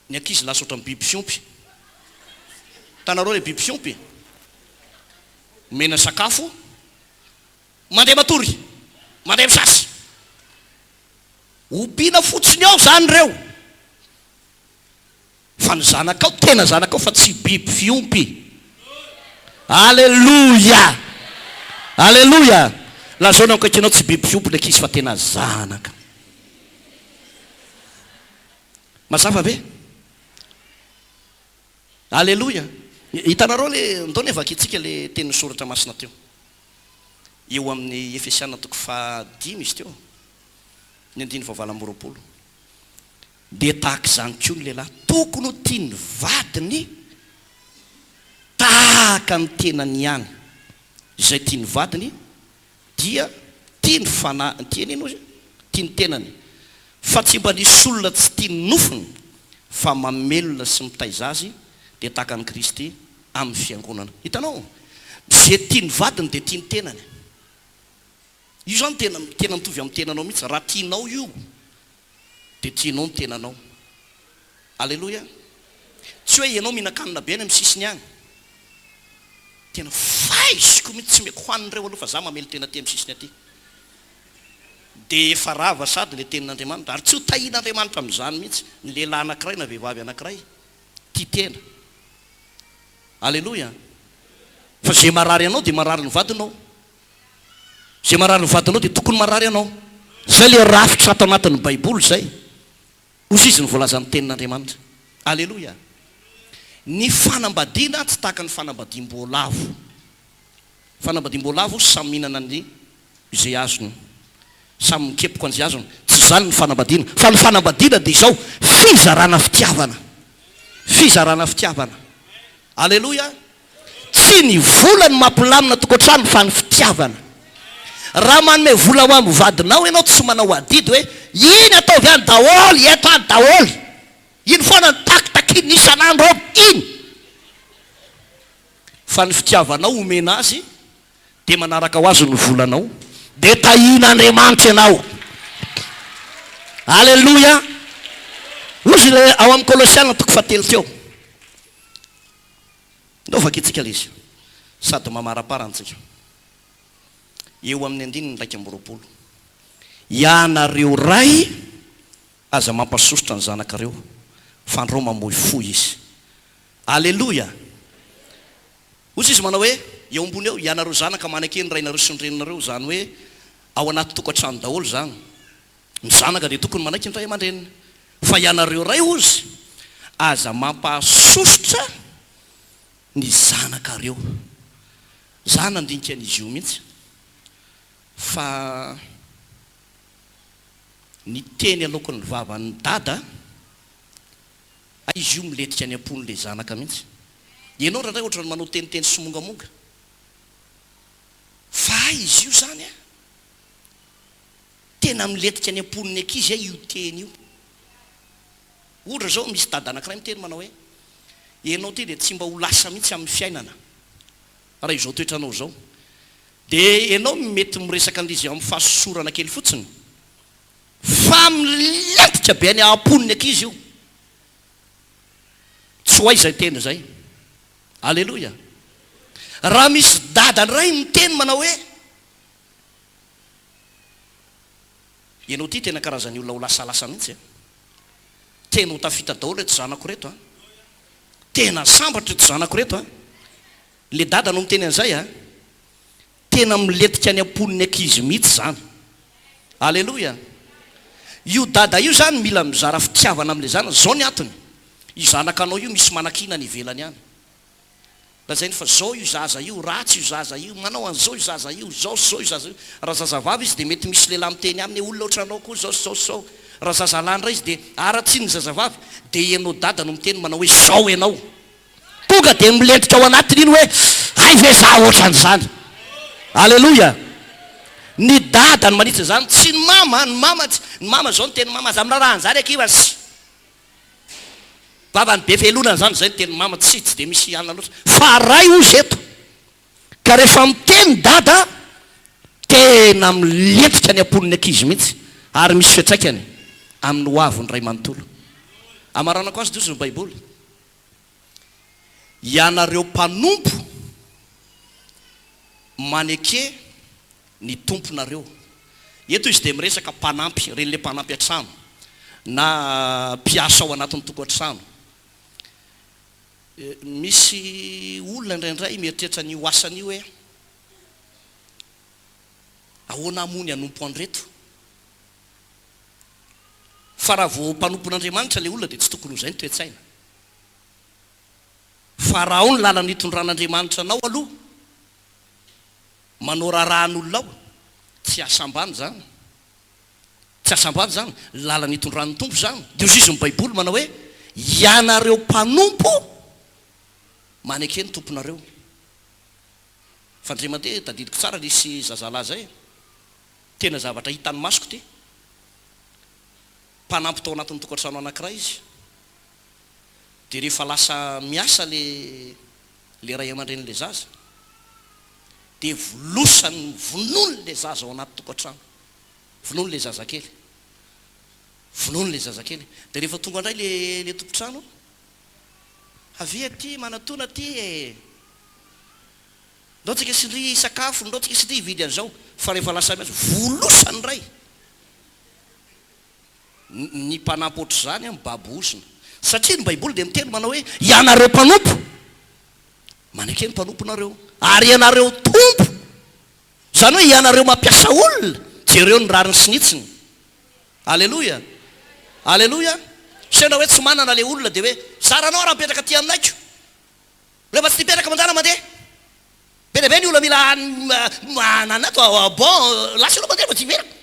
ny ankizy lasa ohatran'ny biby fiompy. Hitanareo ilay biby fiompy? Omena sakafo, mandeha matory, mandeha misasa. Ompiana fotsiny ao izany ireo. Fa ny zanakao tena zanakao fa tsy biby fiompy. Aleloia! Aleloia! Lazao ny ao akaikinao tsy biby fiompy ny ankizy fa tena zanaka. Mazava ve? Aleloia! Hitanareo le, ndao ne vakintsika le tenin'ny soratra masina teo. Eo amin'ny Efesiana toko fahadimy izy teo, ny andininy fahavalo amby 20. Dia tahaka izany koa ny lehilahy, tokony ho tia ny vadiny tahaka ny tenany ihany. Izay tia ny vadiny dia tia ny fanahy, tia ny inona ozy? Tia ny tenany. Fa tsy mba nisy olona tsy tia ny nofony, fa mamelona sy mitaiza azy, dia tahaka an'i Kristy amin'ny fiangonana. Hitanao? Izay tia ny vadiny dia tia ny tenany. Io izany tena, tena mitovy amin'ny tenanao mihitsy. Raha tianao io, dia tianao ny tenanao. Aleloia! Tsy hoe ianao mihinan-kanina be any amin'ny sisiny any. Tena faiziko mihitsy, tsy omeko hanina ireo aloha fa za mamelon-tena aty amin'ny sisiny aty. Dia efa rava sady ilay tenin'Andriamanitra. Ary tsy ho tahian'Andriamanitra amin'izany mihitsy ny lehilahy anankiray na vehivavy anankiray tia tena. Aleloia! Fa izay marary anao dia marary ny vadinao. Izay marary ny vadinao dia tokony marary ianao. Izay ilay rafitra ato anatin'ny baiboly izay. Hozy izy ny voalazan'ny tenin'Andriamanitra. Aleloia. Ny fanambadiana tsy tahaka ny fanambadiam-boalavo. Fanambadiam-boalavo samy mihinana ny. Izay azony. Samy mikepoka an'izay azony. Tsy izany ny fanambadiana. Fa ny fanambadiana dia izao, fizarana fitiavana. Fizarana fitiavana. Aleloia! Tsy ny vola no mampilamina tokantrano fa ny fitiavana. Raha manome vola ho amin'ny vadinao ianao tsy manao adidy hoe iny ataovy any daholo, eto any daholo. Iny foana no takitakiana isan'andro ao, iny. Fa ny fitiavanao omena azy dia manaraka ho azy ny volanao, dia tahian'Andriamanitra ianao. Aleloia! Hozy ilay ao amin'ny Kolosiana toko fahatelo teo. Ndao vakintsika ilay izy sady mamaraparana antsika. Eo amin'ny andininy 21. Ianareo ray aza mampasosotra ny zanakareo, fandrao mamoy fo izy. Aleloia! Hoy izy manao hoe, eo ambony eo, ianareo zanaka maneke ny rainareo sy ny reninareo, izany hoe ao anaty tokantrano daholo izany. Ny zanaka dia tokony manaiky ny ray aman-dreniny. Fa ianareo ray hozy, aza mampahasosotra ny zanakareo. Za nandinika an'izy io mihitsy fa ny teny aloaky ny vavan'i dada, Hay izy io milentika any am-pon'ilay zanaka mihitsy. Ianao indraindray ohatran'ny manao teniteny somongamonga. Fa hay izy io izany an! Tena milentika any am-pon'ny ankizy hay io teny io. Ohatra izao, misy dada anankiray miteny manao hoe, Ianao ity dia tsy mba ho lasa mihitsy amin'ny fiainana raha izao toetranao izao. Dia ianao mety miresaka an'ilay izy amin'ny fahasosorana kely fotsiny. Fa milentika be any am-pon'ny ankizy io. Tsy ho aiza izay teny izay. Aleloia. Raha misy dada indray miteny manao hoe, Ianao ity tena karazan'ny olona ho lasalasa mihitsy a. Tena ho tafita daholo ireto zanako ireto a. Tena sambatra ireto zanako ireto a. Ilay dada no miteny an'izay a. Tena milentika any am-pon'ny ankizy mihitsy izany. Aleloia! Io dada io izany mila mizara fitiavana amin'ilay zanany. Izao ny antony, io zanakanao io misy manakiana any ivelany any. Lazainy fa izao io zaza io, ratsy io zaza io, manao an'izao io zaza io, izao sy izao io zaza io. Raha zazavavy izy dia mety misy lehilahy miteny aminy hoe olona ohatranao koa izao sy izao sy izao. Raha zazalahy indray izy dia haratsiany ny zazavavy. Dia ianao dada no miteny manao hoe izao ianao. Tonga dia milentika ao anatiny iny hoe hay ve za ohatran'izany. Aleloia. Ny dada no manitsy an'izany, tsy ny mama, ny mama tsy, ny mama zao niteny mama aza miraharaha an'izany akia fa sy vavany be felonana izany, izay ny tenin'ny mama, tsy tsy dia misy anona loatra. Fa ray ozy eto. Ka rehefa miteny dada, tena milentika any am-pon'ny ankizy mihitsy ary misy fiantraikany amin'ny ho avin'ny ray manontolo. Amaranako azy dia ozy ny baiboly. Ianareo mpanompo maneke ny tomponareo. Eto izy dia miresaka mpanampy, ireny ilay mpanampy an-trano na mpiasa ao anatin'ny tokantrano. Misy olona indraindray mieritreritra an'io asany io hoe, ahoana aho moa ny hanompo an'ireto? Fa raha vao mpanompon'Andriamanitra ilay olona dia tsy tokony ho izay ny toe-tsaina. Fa raha ao ny lalana itondran'Andriamanitra anao aloha, manao raharahan'olona ao, tsy asa ambany izany. Tsy asa ambany izany, lalana itondran'ny Tompo izany. Dia hoy izy ny Baiboly manao hoe, Ianareo mpanompo, maneke ny tomponareo. Fa indray mandeha, tadidiko tsara, nisy zazalahy izay, Tena zavatra hitan'ny masoko ity. Mpanampy tao anatin'ny tokantrano anankiray izy. Dia rehefa lasa miasa le le ray aman-drenin'ilay zaza, dia volosany, vonoiny ilay zaza ao anaty tokantrano. Vonoiny ilay zazakely. Vonoiny ilay zazakely. Dia rehefa tonga indray le le tompon-trano, avia aty, manatona aty e! Ndao tsika sy ndry hisakafo, ndao tsika sy ndry hividy an'izao, fa rehefa lasa miasa, volosany indray ny mpanampy ohatr'izany an, mibaby ozona. Satria ny baiboly dia miteny manao hoe, ianareo mpanompo, maneke ny mpanomponareo, ary ianareo tompo, izany hoe ianareo mampiasa olona, jereo ny rariny sy ny hitsiny. Aleloia! Aleloia! Sendra hoe tsy manana ilay olona dia hoe, zaranao raha mipetraka aty aminaiko. Rehefa tsy mipetraka mandana mandeha. Be dia be ny olona mila manana ato bon lasa ianao mandeha fa tsy hiverina.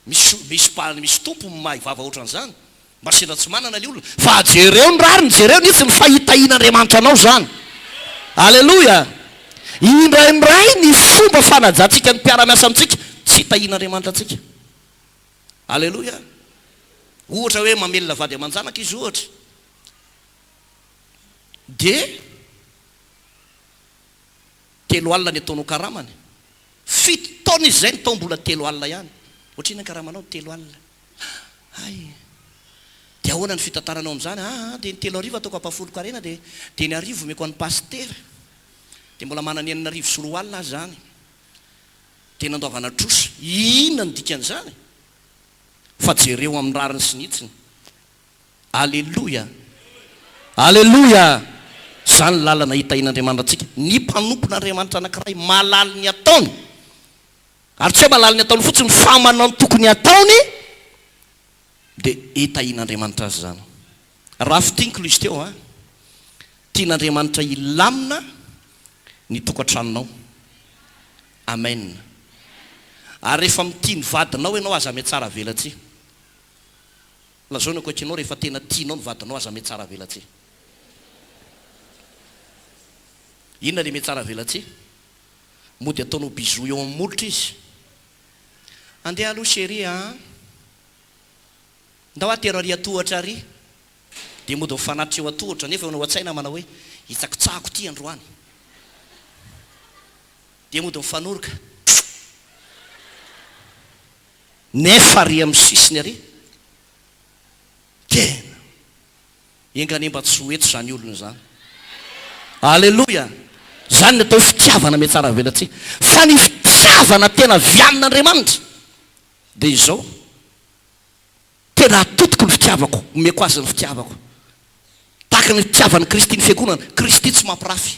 Misy misy mpa misy tompo mahay vava ohatran'izany. Mba sendra tsy manana le olona. Fa jereo ny rariny, jereo ny hitsiny fa hitahian'Andriamanitra anao izany. Aleloia! Indraindray ny fomba fanajantsika ny mpiara-miasa amintsika tsy tahian'Andriamanitra antsika. Aleloia! Ohatra hoe mamelona vady aman-janaka izy ohatra. Dia 30 ny ataonao karamany. Fito taona izy izay ny tao mbola 30 ihany. Ohatrinona ny karamanao? 30. Hay! Dia ahoana ny fitantaranao amin'izany? Aa dia ny 3000 ataoko ampahafolon-karena dia dia ny 1000 omeko an'i Pasitera. Dia mbola manana 260 aho izany. Dia nandoavana trosa. Inona no dikan'izany? Fa jereo amin'ny rariny sy ny hitsiny. Aleloia! Aleloia! Izany ny lalana hitahian'Andriamanitra antsika. Ny mpanompon'Andriamanitra anankiray mahalala ny ataony, ary tsy hoe mahalala ny ataony fotsiny fa manao ny tokony hataony, dia hitahian'Andriamanitra azy izany. Raha fintiniko ilay izy teo an, tian'Andriamanitra hilamina ny tokantranonao. Amen. Ary rehefa mitia ny vadinao ianao aza mihatsara velatsihy. Lazao ny akaikinao rehefa tena tianao ny vadinao aza mihatsara velatsihy. Inona le mihatsara velatsihy? Mody ataonao bisous eo amin'ny molotra izy. Andeha aloha chérie a! Ndao atero ary atohatra ary. Dia mody mifanatitra eo atohatra nefa eo an-tsaina manao hoe hitsakitsahako ity androany. Dia mody mifanoroka. Nefa ary amin'ny sisiny ary, tena enga anie mba tsy ho eto izany olona izany. Aleloia! Izany ny atao hoe fitiavana mihatsaravelatsihy. Fa ny fitiavana tena avy amin'Andriamanitra dia izao, tena atodiko ny fitiavako, omeko azy ny fitiavako. Tahaka ny fitiavan'i Kristy ny Fiangonana. Kristy tsy mampirafy.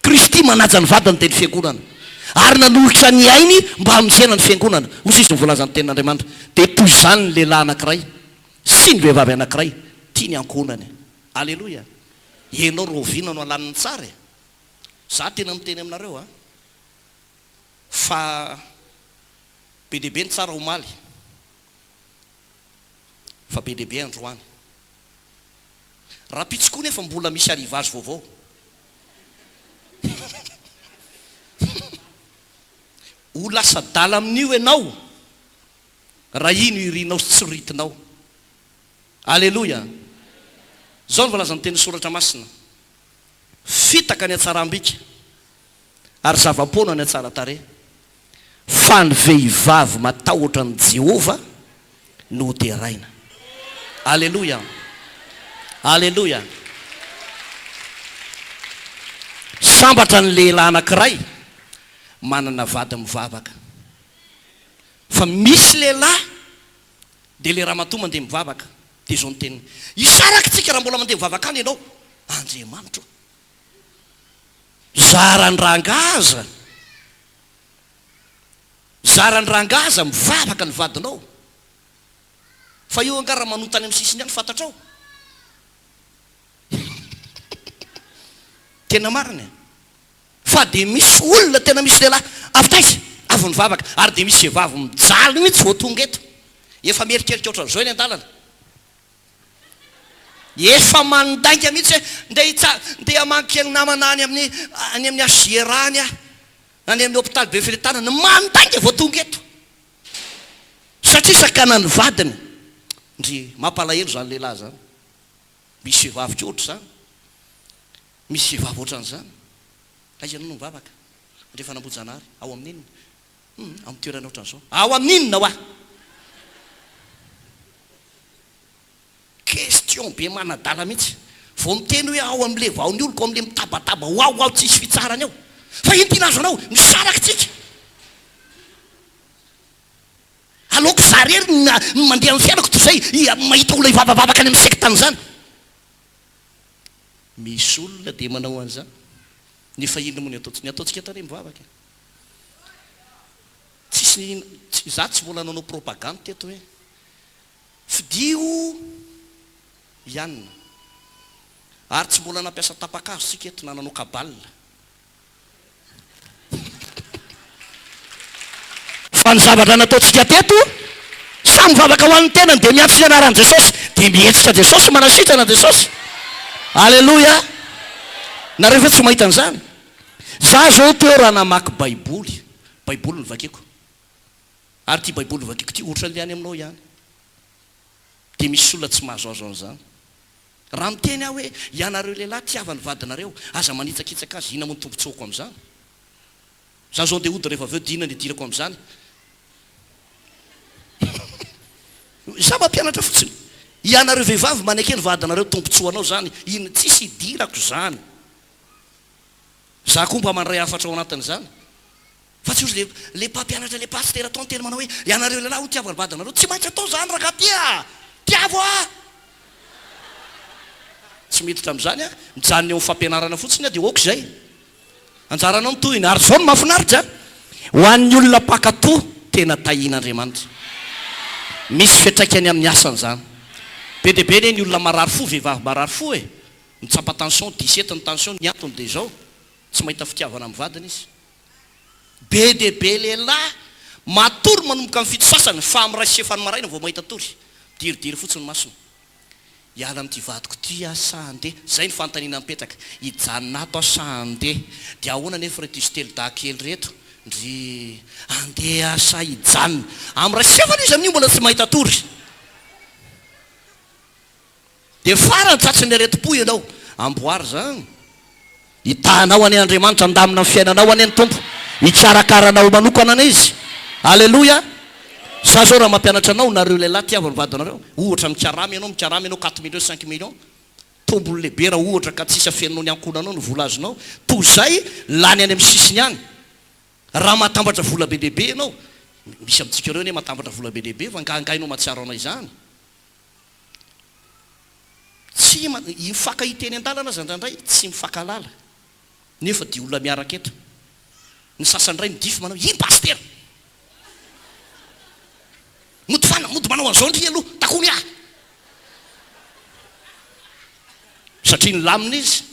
Kristy manaja ny vadiny dia ny Fiangonana, ary nanolotra ny ainy mba hamonjena ny Fiangonana. Hoy izy no voalazan'ny Tenin'Andriamanitra, dia toy izany ny lehilahy anankiray sy ny vehivavy anankiray tia ny ankohonany. Aleloia! Ianao rahoviana no halaniny tsara e? Za tena miteny aminareo a! Fa be dia be ny tsara omaly, fa be dia be androany. Rahampitso koa nefa mbola misy arrivage vaovao. Ho lasa adala amin'io ianao raha iny io irinao sy tsiriritinao. Aleloia! Izao no voalazan'ny tenin'ny Soratra Masina, Fitaka ny hatsaram-bika ary zava-poana ny hatsaran-tarehy. Fa ny vehivavy matahotra an'i Jehovah no hoderaina. Aleloia! Aleloia! Sambatra ny lehilahy anankiray manana vady mivavaka. Fa misy lehilahy dia ilay ramatoa mandeha mivavaka, dia izao ny teniny, Hisaraka isika raha mbola mandeha mivavaka any ianao. Andriamanitro ô! Zaran'ny rangahy aza. Zaran'ny rangahy aza mivavaka ny vadinao. Fa io angaha raha manota any amin'ny sisiny any fantatrao? Tena marina e. Fa dia misy olona tena misy lehilahy avy taiza? Avy nivavaka. Ary dia misy vehivavy mijaly mihitsy vao tonga eto. Efa mieritreritra ohatran'izao eny an-dalana. Efa mandainga mihitsy hoe ndeha hitsa, ndeha hamaky kely namana any amin'ny any amin'ny HJRA any aho, any amin'ny hôpital Befelatanana. Mandainga vao tonga eto. Satria sakanan'ny vadiny. Ndry, mampalahelo izany lehilahy izany. Misy vehivavy koa ohatr'izany. Misy vehivavy ohatran'izany. Aiza ianao no mivavaka? Andrefan'Ambohijanahary. Ao amin'ny inona? Hum, amin'ny toerana ohatran'izao. Ao amin'ny inona hoa? Question be manadala mihitsy. Vao miteny hoe ao amin'ilay vao ny oloko, ao amin'ilay mitabataba ho ao aho tsisy fitsarana eo. Fa ino tiana azo anao? Misaraka tsika. Aleoko za rery ny mandeha amin'ny fiainako toy izay mahita olona hivavavavaka any amin'ny secte an'izany. Misy olona dia manao an'izany. Nefa inona moa ny ataontsika? Ny ataontsika eto anie mivavaka e. Tsisy, za tsy mbola nanao propagande teto hoe Fidio i Anna. Ary tsy mbola nampiasa tapa-kazo tsika eto na nanao cabale. Raha ny zavatra nataontsika teto, samy mivavaka ho an'ny tenany dia miantso ny anaran'i Jesosy, dia mihetsika Jesosy, manasitrana Jesosy. Aleloia! Nareo ve tsy mahita an'izany? Za zao teo raha namaky baiboly, baiboly no vakiko. Ary ity baiboly vakiko ity ohatran'ilay any aminao ihany. Dia misy olona tsy mahazoazo an'izany. Raha miteny aho hoe ianareo lehilahy tiava ny vadinareo, aza manitsakitsaka azy, inona moa ny tombotsoako amin'izany? Za zao ndeha hody rehefa avy eo dia inona ny idirako amin'izany? Za mampianatra fotsiny. Ianareo vehivavy maneke ny vadinareo tombotsoanao izany, inona, tsisy idirako izany. Za koa mba mandray hafatra ao anatin'izany. Fa tsy ozy le le mpampianatra le pasitera tao niteny manao hoe ianareo lehilahy hoy tiavo ny vadinareo, tsy maintsy atao zany rangah ty a! Tiavo a! Tsy miditra amin'izany aho, mijanona eo amin'ny fampianarana fotsiny aho dia ok izay. Anjaranao ny tohiny. Ary izao no mahafinaritra, ho an'ny olona mpankatò, tena tahian'Andriamanitra. Misy fiantraikany amin'ny asany izany. Be dia be anie ny olona marary fo, vehivavy marary fo e! Mitsapa tension, 17 ny tension, ny antony dia izao, tsy mahita fitiavana amin'ny vadiny izy. Be dia be lehilahy matory manomboka amin'ny fito sasany fa amin'ny iray sy efany maraina vao mahita tory. Midiridiry fotsiny ny masony. Hiala amin'ity vadiko ity aho sa handeha? Izay ny fanontaniana mipetraka. Hijanona ato aho sa handeha? Dia ahoana anefa ireto izy telo dahy kely ireto? Ndry, handeha aho sa hijanona? Amin'ny iray sy efany izy amin'io mbola tsy mahita tory. Dia farany tratry ny aretim-po ianao. Amboary izany. Hitaha anao anie Andriamanitra, handamina ny fiainanao anie ny Tompo. Hikarakara anao manokana anie Izy. Aleloia. Za zao raha mampianatra anao, nareo lehilahy tiavo ny vadinareo. Ohatra mikarama ianao, mikarama ianao quatre millions, cinq millions. Tombony lehibe raha ohatra ka tsisy afeninao ny ankohonanao ny vola azonao. Toy izay lany any amin'ny sisiny any. Raha mahatambatra vola be dia be ianao, misy amintsika ireo anie mahatambatra vola be dia be fa nga nga ianao mahatsiaro anao izany. Tsy mifankahita eny an-dalana aza indraindray tsy mifankahalala nefa dia olona miaraka eto. Ny sasany indray midify manao iny pasitera! Mody fana, mody manao an'izao ndry aloha, takony ahy! Satria nilamina izy.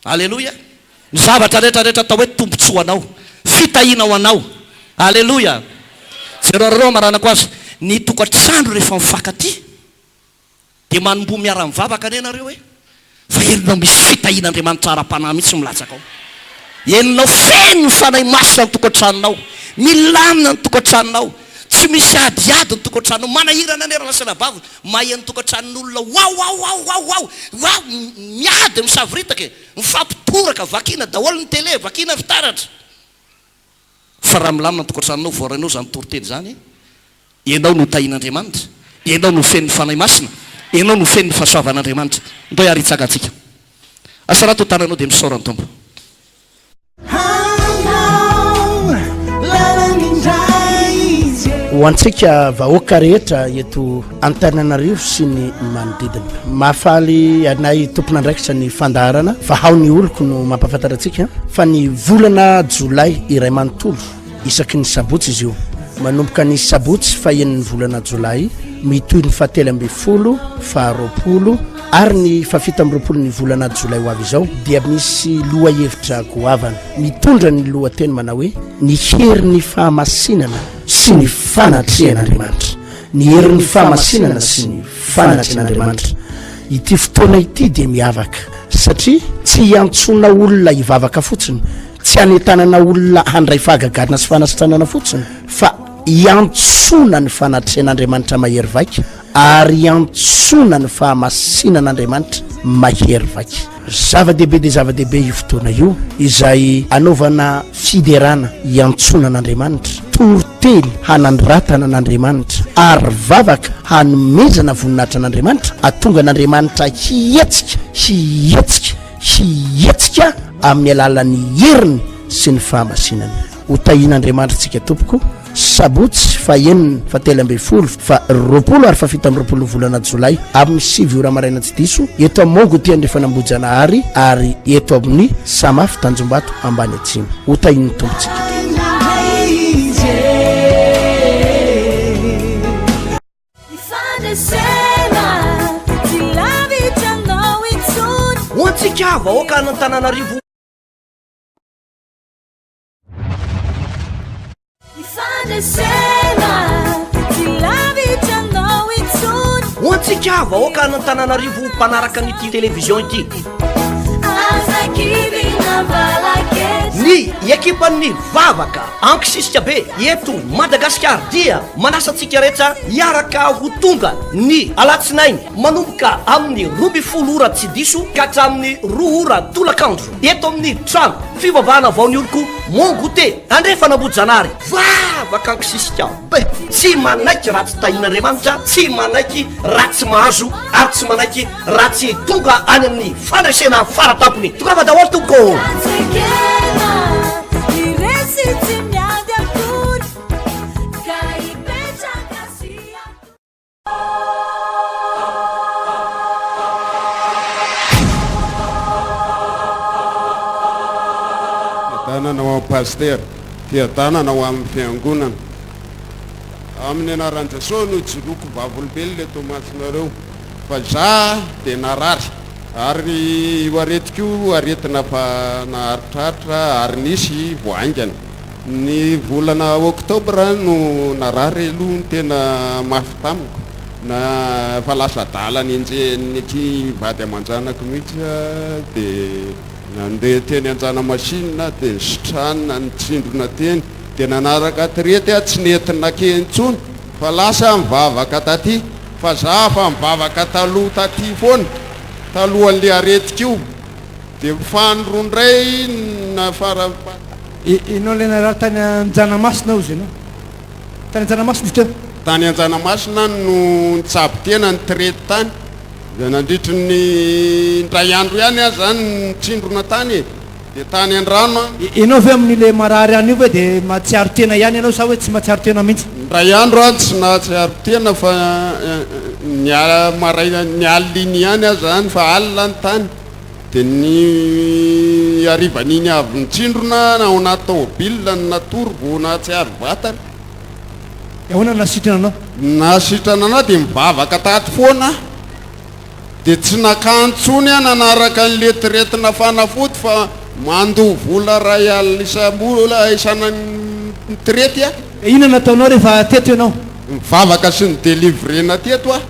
Aleloia! Ny zavatra rehetra rehetra atao hoe tombontsoa anao, fitahiana ho anao. Aleloia! Jereo hamaranako azy, ny tokantrano rehefa mifankatia dia manomboha miara-mivavaka anie nareo e! Fa henonao misy fitahian'Andriamanitra ara-panahy mihitsy milatsaka ao. Henonao feno ny Fanahy Masina ny tokantranonao, milamina ny tokantranonao, tsy misy adiady ny tokantranonao, manahirana anie rahalahy sy anabavy Maheno tokantranon'olona waw waw waw waw waw waw miady misavoritaka e! Mifampitoraka, vakiana daholo ny télé, vakiana ny fitaratra. Fa raha milamina ny tokantranonao, voarainao izany toriteny izany, ianao no tahian'Andriamanitra, ianao no feno ny Fanahy Masina, ianao no feno ny fahasoavan'Andriamanitra. Ndao hiary hitsangantsika. Asarato ny tananao dia misaora ny Tompo. Ho antsika vahoaka rehetra eto Antananarivo sy ny manodidina. Mahafaly anay tompon'andraikitra ny fandaharana fa hao ny oloko no mampahafantatra antsika fa ny volana jolay iray manontolo isaky ny sabotsy izy io. Manomboka ny sabotsy fahenin'ny volana jolay, mitohy ny fahatelo ambin'ny folo, faharoapolo, Ary ny fahafito amby roapolo ny volana jolay ho avy izao dia misy lohahevitra goavana mitondra ny lohateny manao hoe ny herin'ny fahamasinana sy ny fanatrehan'Andriamanitra. Ny herin'ny fahamasinana sy ny fanatrehan'Andriamanitra. Ity fotoana ity dia miavaka satria tsy hiantsoana olona hivavaka fotsiny, tsy hanentanana olona handray fahagagana sy fanasitranana fotsiny fa hiantsoana ny fanatrehan'Andriamanitra mahery vaika ary iantsoana ny fahamasinan'Andriamanitra mahery vaika. Zava-dehibe dia zava-dehibe io fotoana io, izay anaovana fiderana iantsoana an'Andriamanitra, toriteny hanandratana an'Andriamanitra, ary vavaka hanomezana voninahitra an'Andriamanitra, hahatonga an'Andriamanitra hihetsika, hihetsika, hihetsika amin'ny alalan'ny heriny sy ny fahamasinany. Ho tahian'Andriamanitra tsika tompoko. Sabotsy fahenina, fahatelo ambin'ny folo, faha roapolo ary fahafito amby roapolo ny volana jolay amin'ny sivy ora maraina tsy diso eto amin'ny Mont Goûter Andrefan'Ambohijanahary ary eto amin'ny Samaf Tanjombato Ambany Atsimo. Ho tahian'ny Tompo tsika. Ho antsika vahoaka an'Antananarivo. Ny fandresena tsy lavitra anao intsony. Ho antsika vahoaka an'Antananarivo mpanaraka an'ity télévision ity. Aza kivy na valaketsa. Ny ekipan'ny vavaka ankisisika be eto Madagasikara dia manasa antsika rehetra hiaraka ho tonga ny alatsinainy manomboka amin'ny 12 ora tsy diso ka hatramin'ny 2 ora tolakandro eto amin'ny trano fivavahana vao ny oloko Mon goûter andrefana Ambohijanahary vavaka ankisisika be tsy manaiky raha tsy tahian'Andriamanitra tsy manaiky raha tsy mahazo ary tsy manaiky raha tsy tonga any amin'ny fandresena faratampony tongava daholo tompoko ô. Tsy ekena ny resy tsy miady akory ka hipetraka sy hatory. Fiadanana ho an'ny Pasitera, fiadanana ho amin'ny Fiangonana. Amin'ny anaran'i Jesosy no ijoroako vavolombelona eto imasonareo fa za dia narary ary io aretiko io aretina fa naharitraritra ary nisy vao haingana. Ny volana oktobra no narary aloha no tena mafy tamiko na efa lasa adala nenjehin'ny aty vady aman-janako mihitsy aho dia nandeha teny Anjanamasina dia nisitranina nitsindrona teny dia nanaraka traite aho tsy nety nakeny intsony fa lasa nivavaka taty fa za efa nivavaka taloha taty foana talohan'le aretiko io dia mifanoro indray na fara Ianao ilay narary tany Anjanamasina hozy ianao. Tany Anjanamasina izy teo. Tany Anjanamasina no nitsabo tena nitraite tany. Dia nandritry ny indray andro ihany aho zany nitsindrona tany e. Dia tany an-drano aho. Ianao ve amin'ilay marary any io ve dia mahatsiaro tena ihany ianao sa hoe tsy mahatsiaro tena mihitsy? Indray andro aho tsy nahatsiaro tena fa ny maraina ny alina iny ihany aho zany fa alina ny tany. Dia ny harivan'iny avy nitsindrona ao anaty taobil no natory vao nahatsiaro vatana. Dia ahoana no nahasitrana anao? Nahasitrana anah dia mivavaka tato foana aho. Dia tsy nakany intsony aho nanaraka an'le traite-na fanafody fa mandoa vola 1000 isam-bola isana traite aho. Dia inona no nataonao rehefa teto ianao? Nivavaka sy ni-délivrer-na teto aho.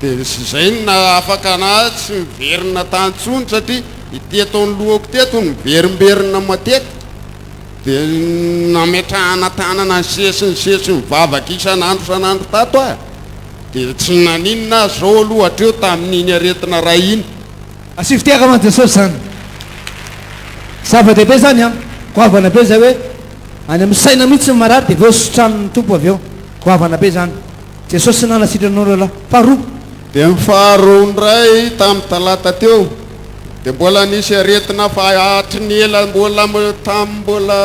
Dia izay no nahafaka anah tsy niverina tany intsony satria ity eto anoloako teto niverimberina matetika. Dia nametrahana tanana nisesy nisesy nivavaka isan'andro isan'andro tato aho. Dia tsy naninona aho izao aloha hatreo tamin'iny aretina iray iny. Asio fitiavana an'i Jesosy izany. Zava-dehibe izany an! Goavana be izay hoe any amin'ny saina mihitsy ny marary dia avy eo sitranin'ny Tompo avy eo. Goavana be izany. Jesosy nanasitrana anao rahalahy. Faharoa. Dia ny faharoa indray tamin'ny talata teo dia mbola nisy aretina fa hatry ny ela mbola tamin'ny mbola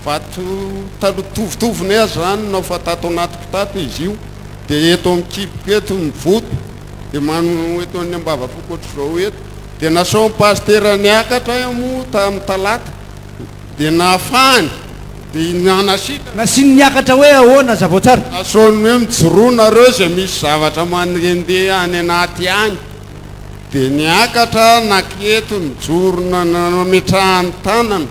vato taloha tovitoviny aza zany no fa tato anatiko tato izy io dia eto amin'ny kiboko eto mivoto dia mano eto amin'ny ambavafoko ohatr'izao eto dia nasaon'ny pasitera niakatra aho moa tamin'ny talata Dia nahafahany, dia nanasitrana. Nasiany niakatra hoe ahoana hazavao tsara. Nasehony hoe mijoroa nareo izay misy zavatra mandehandeha any anaty any. Dia niakatra naketo nijoro nametrahany tanana.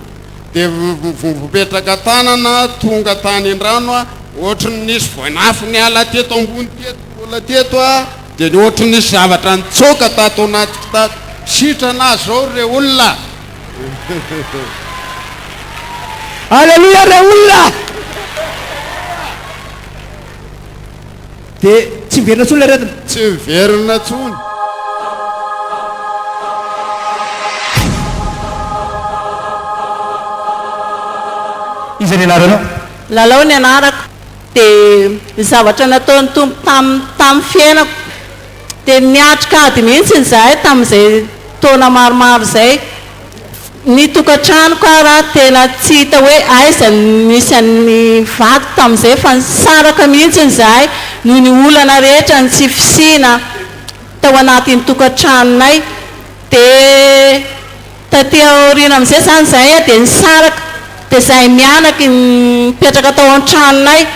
Dia voapetraka tanana tonga tany an-drano aho, ohatry ny nisy voanafo niala teto ambony teto mbola teto aho, dia ohatry ny nisy zavatra nitsoaka tato anatiko tato. Sitrana aho izao re olona. Aleloia re olona! Dia tsy miverina intsony ilay aretina? Tsy miverina intsony. Iza ny anaranao? Lalao ny anarako. Dia ny zavatra nataon'ny Tompo tam tamin'ny fiainako. Dia niatrika ady mihitsy izahay tamin'izay taona maromaro izay. Ny tokantranoko ara tena tsy hita hoe aiza no nisy an'ny vadiko tamin'izay fa nisaraka mihitsy izahay noho ny olana rehetra, ny tsy fisiana tao anatin'ny tokantranonay. Dia taty aoriana amin'izay izany izahay dia nisaraka, dia izahay mianaka nipetraka tao an-tranonay.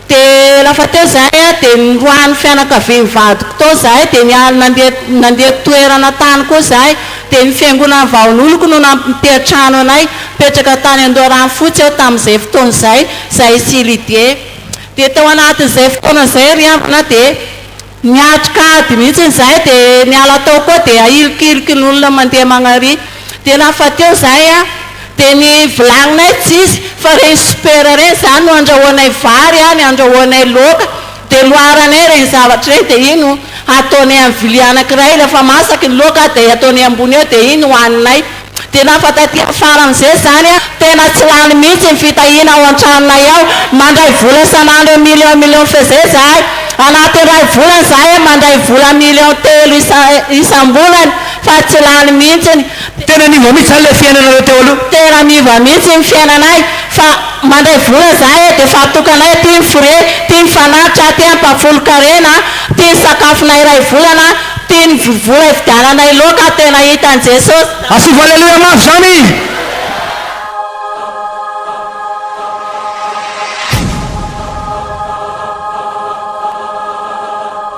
Dia lafa teo izahay a, dia niroahan'ny fianakavian'ny vadiko tao izahay, dia niala nandeha nandeha toerana tany koa izahay, dia ny fiangonan'ny Vahon'oloko no nampiantrano anay, nipetraka tany Andoharanofotsy aho tamin'izay fotoana izay, izahay sy Lydie. Dia tao anatin'izay fotoana izay ry havana dia Niatrika ady mihitsy izahay dia niala tao koa dia ahilikiliky ny olona mandeha magnary. Dia lafa teo izahay a, dia ny vilagninay tsisy fa regny sopera regny zany no andrahoanay vary a, ny andrahoanay laoka, dia loaranay regny zavatra regny dia iny no ataonay amin'ny vilia anakiray rehefa masaky ny laoka dia ataonay ambony eo dia iny hohaninay. Dia lafa taty afara amizay zany a, tena tsy lany mihitsy ny fitahiana ao antranonay ao, mandray vola isan'andro million million fezay zahay, anaty iray volana zahay mandray vola million telo isa isambolana fa tsy lany mihitsiny. Tena niova mihitsy zany ilay fiainanareo teo aloha? Tena miova mihitsy ny fiainanay fa mandray vola zahay dia efa atokanay aty ny frais, ty ny fanatitra, ty ampahafolon-karena, ty ny sakafonay iray volana, Ty ny vola hividiananay laoka tena hitan'i Jesosy. Asivo aleloia mafy zany.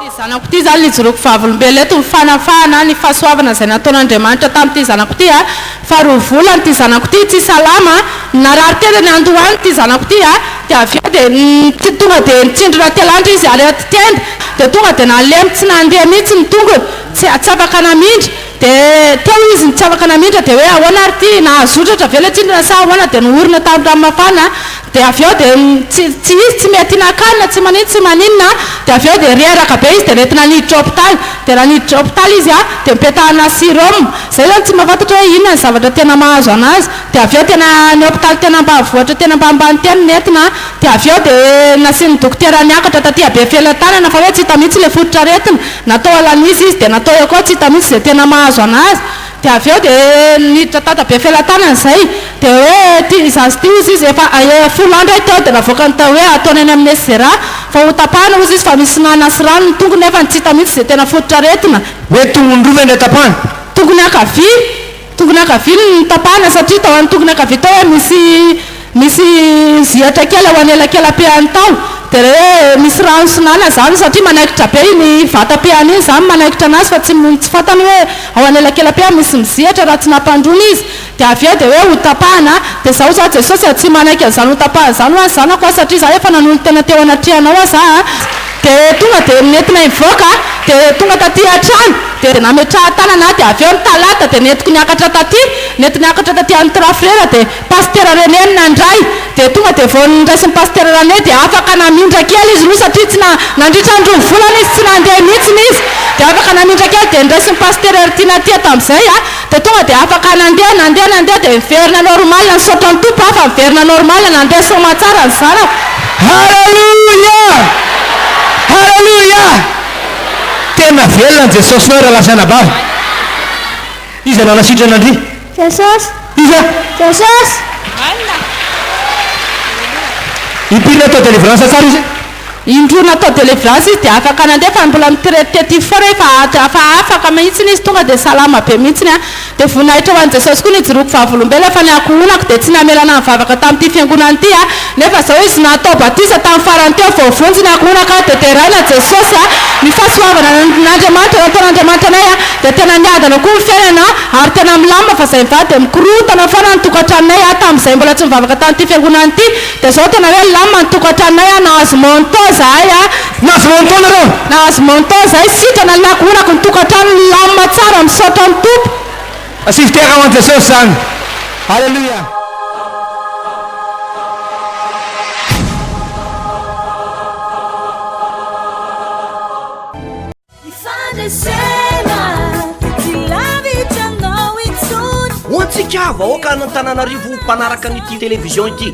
Ity zanako ity izany nijoroako vavolombelona eto ny fanafahana ny fahasoavana izay nataon'Andriamanitra tamin'ity zanako ity a! Fa roa volana ity zanako ity tsy salama a! Narary tena ny andohany ity zanako ity a! Dia avy eo dia tsy tonga dia nitsindrona telandro izy ary aty tenda dia tonga dia nalemy tsy nandeha mihitsy ny tongony, tsy tsy afaka namindra, dia teo izy no tsy afaka namindra dia hoe ahoana ary ity, nahazo otratra ve ilay tsindrona sa ahoana dia nohorina tamin'ny rano mafana dia avy eo dia tsy tsy izy tsy mety hihinan-kanina tsy maninona tsy maninona dia avy eo dia reraka be izy dia nentina niditra hopitaly dia raha niditra hopitaly izy a dia nipetahana sérum, izay izany tsy mahafantatra hoe inona ny zavatra tena mahazo anazy. Dia avy eo tena ny hopitaly tena ambanivohitra tena ambanimbany teny nentina dia avy eo dia nasian'ny dokotera niakatra taty a Befelatanana fa hoe tsy hita mihitsy ilay fototr'aretina, natao alanizy izy dia natao eo koa tsy hita mihitsy izay tena mahazo anazy, dia avy eo dia niditra tato Befelatanana izay dia hoe ity zaza ity hozy izy efa folo andro aho teo dia navoakany tao hoe ataony any amin'ny SGRA fa ho tapahana hozy izy fa misy nana sy rano ny tongony nefa tsy hita mihitsy izay tena fototr'aretina. Hoe tongony roa ve indray tapahana? Tongony ankavia. Tongony ankavia no notapahana satria tao amin'ny tongony ankavia tao hoe misy misy zihatra kely ao anelakelam-pehany tao dia re hoe misy rano sy nana izany satria manaikitra be iny vatam-pehany iny izany manaikitra anazy fa tsy tsy fantany hoe ao anelakelam-pehany misy mizihatra raha tsy nampandroana izy dia avy eo dia hoe hotapahana dia izao za Jesosy a tsy manaiky an'izany hotapahana izany ho an'ny zanako aho satria za efa nanolo-tena teo anatrehanao aho za a Dia tonga dia nentinay nivoaka, dia tonga taty an-trano, dia nametrahan-tanana aho, dia avy eo ny talata dia nentiko niakatra taty, nentiko niakatra taty amin'ny Trois Frères, dia Pasitera René no nandray, dia tonga dia vao noraisin'i Pasitera René dia afaka namindra kely izy aloha satria tsy na, nandritra ny roa volana izy tsy nandeha mihitsy izy, dia afaka namindra kely, dia noraisin'i Pasitera Heritiana aty tamin'izay a, dia tonga dia afaka nandeha, nandeha, nandeha, dia niverina normal, nisaotra ny Tompo aho fa niverina normal, nandeha soamatsara ny zanako. Haleloia! Haleloia! Tena velona ny Jesosinao rahalahy sy anabavy. Iza nanasitrana an-dry? Jesosy. Iza? Jesosy. Impiry natao délivrance tsara izy? Indroa natao délivrance izy dia afaka nandeha fa mbola mitretitety foana efa fa afaka mihitsiny izy tonga dia salama be mihitsiny an! Dia voninahitra ho an'i Jesosy koa ny hijoroako vavolombelona fa ny ankohonako dia tsy namelana nivavaka tamin'ity fiangonana ity an! Nefa izao izy natao batisa tamin'ny farany teo voavonjy ny ankohonako an! Dia deraina Jesosy an! Ny fahasoavana n'Andriamanitra nataon'Andriamanitra anay an! Dia tena miadana koa ny fiainana an! Ary tena milamina fa izay mivady dia mikorontana foana ny tokantranonay an! Tamin'izay mbola tsy nivavaka tamin'ity fiangonana ity Dia zao tena hoe lamina ny tokantranonay a, nahazo manteau zahay a. Nahazo manteau nareo? Nahazo manteau zahay, sitrana ny ankohonako, ny tokantrano milamina tsara, misaotra ny Tompo. Asivo tehaka ho an'i Jesosy izany. Haleloia. Ny fandresena tsy lavitra anao intsony. Ho antsika vahoaka an'Antananarivo mpanaraka an'ity télévision ity.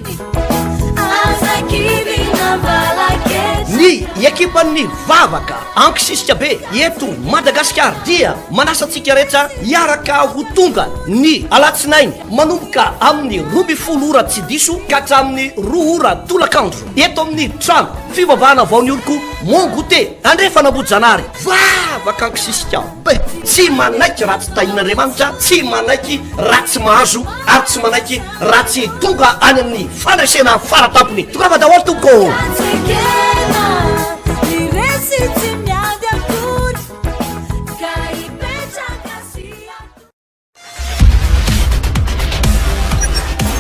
Aza kivy na mbalakely. Ny ekipan'ny Vavaka Ankisisika Be eto Madagasikara dia manasa antsika rehetra hiaraka ho tonga ny alatsinainy manomboka amin'ny 12 ora tsy diso ka hatramin'ny 2 ora tolakandro eto amin'ny trano fivavahana vao ny oloko Mont Goûter Andrefan'Ambohijanahary. Vavaka Ankisisika Be! Tsy manaiky raha tsy tahian'Andriamanitra, tsy manaiky raha tsy mahazo ary tsy manaiky raha tsy tonga any amin'ny fandresena faratampony. Tongava daholo tompoko ô!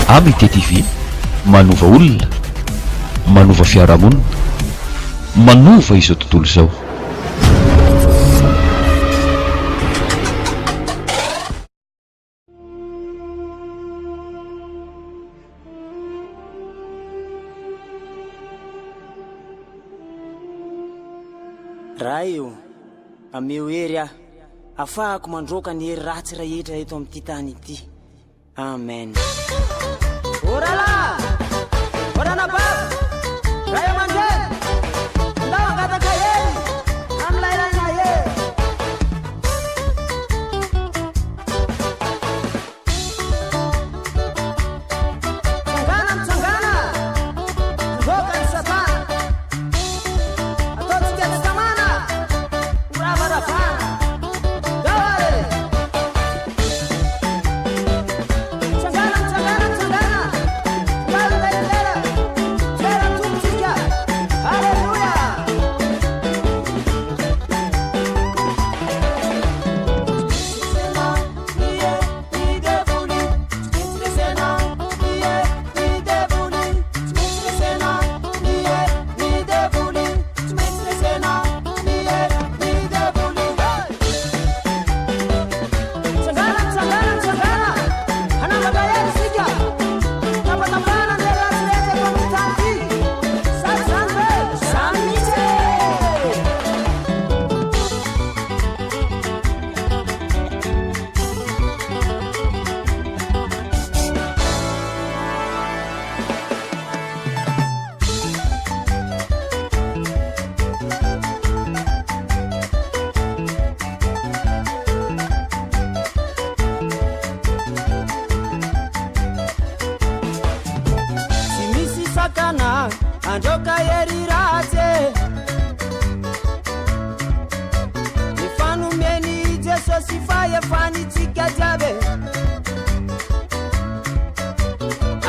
AMT TV, manova olona, manova fiarahamonina, manova izao tontolo izao. Ray o, ameo hery aho, afahako mandroaka ny hery ratsy rehetra eto amin'ity tany ity. Amen. O rahalahy, o ranabavy, ray aman-dreny, ndao hangataka hery amin'ilay Ray mahery. Mitsangàna, mitsangàna, handroaka an'i Satana. Ataontsika tsy tamana, ho ravaravana. Ndao ary e! Mitsangàna, mitsangàna, mitsangàna, Miala ilay toera, toera Tompontsika. Aleloia! Tsy misy sakana handroaka hery ratsy e. Efa nomen'i Jesosy fahefana itsika jiaby e.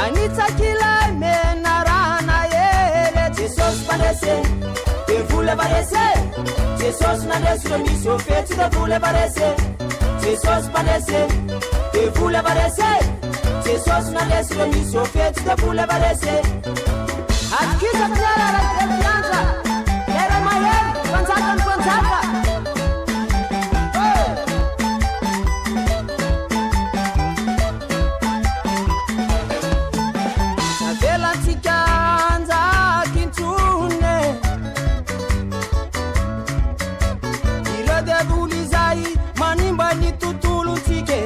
Anitsak'ilay menarana hery e. Jesosy mpandresy e, devoly efa resy e. Jesosy nandresy ireo misy eo fetsy devoly efa resy e. Jesosy mpandresy e, devoly efa resy e. Jesosy nandresy ireo misy eo fetsy devoly efa resy e. Atokisako ny ala ray be mpiandra, ilay ray mahery, mpanjakan'ny mpanjaka. Hey! Tsy avelantsika hanjaka intsony e. Ireo devoly izay manimba ny tontolontsika e.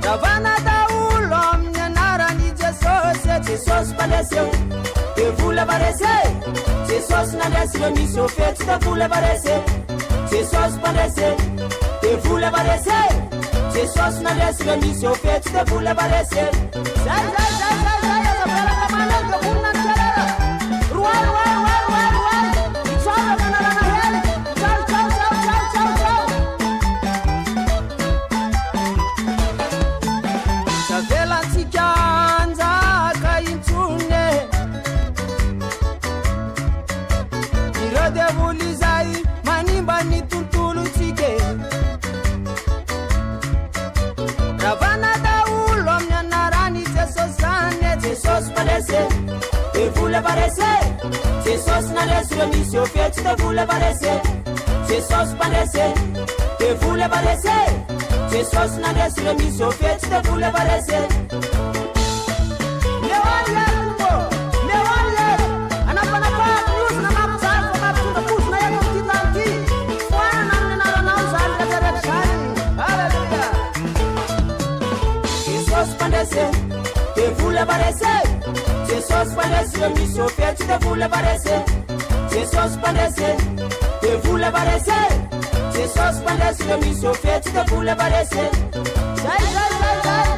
Ravana daholo amin'ny anaran'i Jesosy e. Jesosy mpandresy e, devoly efa resy e. Jesosy nandresy ireo misy eo fetsy, devoly efa resy e. Jesosy mpandresy e, devoly efa resy e. Jesosy nandresy ireo misy eo fetsy, devoly efa resy e. Zay, zay, zay, zay, zay, aza avela tamana eo devoly na ny kelera. Roay, roay, roay, roay, roay. Itsoaho ireo fanalana hery. Tchau, tchau, tchau, tchau, tchau, tchau. Tsy avelantsika hanjaka intsony e. Ireo devoly izay manimba ny tontolontsika e. Ravana daholo amin'ny anaran'i Jesosy zany e. Jesosy mpandresy e, devoly efa resy e. Jesosy nandresy ireo misy eo fetsy, devoly efa resy e. Jesosy mpandresy e, devoly efa resy e. Jesosy nandresy ireo misy eo fetsy, devoly efa resy e. Meo any hery Tompo ô, meo any hery. Anapanapahako ny ozona mampijaly fa mampitondra pozina eto amin'ity tany ity. Foanana amin'ny anaranao izany rehetra rehetra izany. Aleloia. Jesosy mpandresy e, devoly efa resy e. Jesosy. Jesosy mpandresy ireo misy eo fetsy devoly efa resy e. Jesosy mpandresy e. Devoly efa resy e. Jesosy mpandresy ireo misy eo fetsy devoly efa resy e. Zay zay zay zay.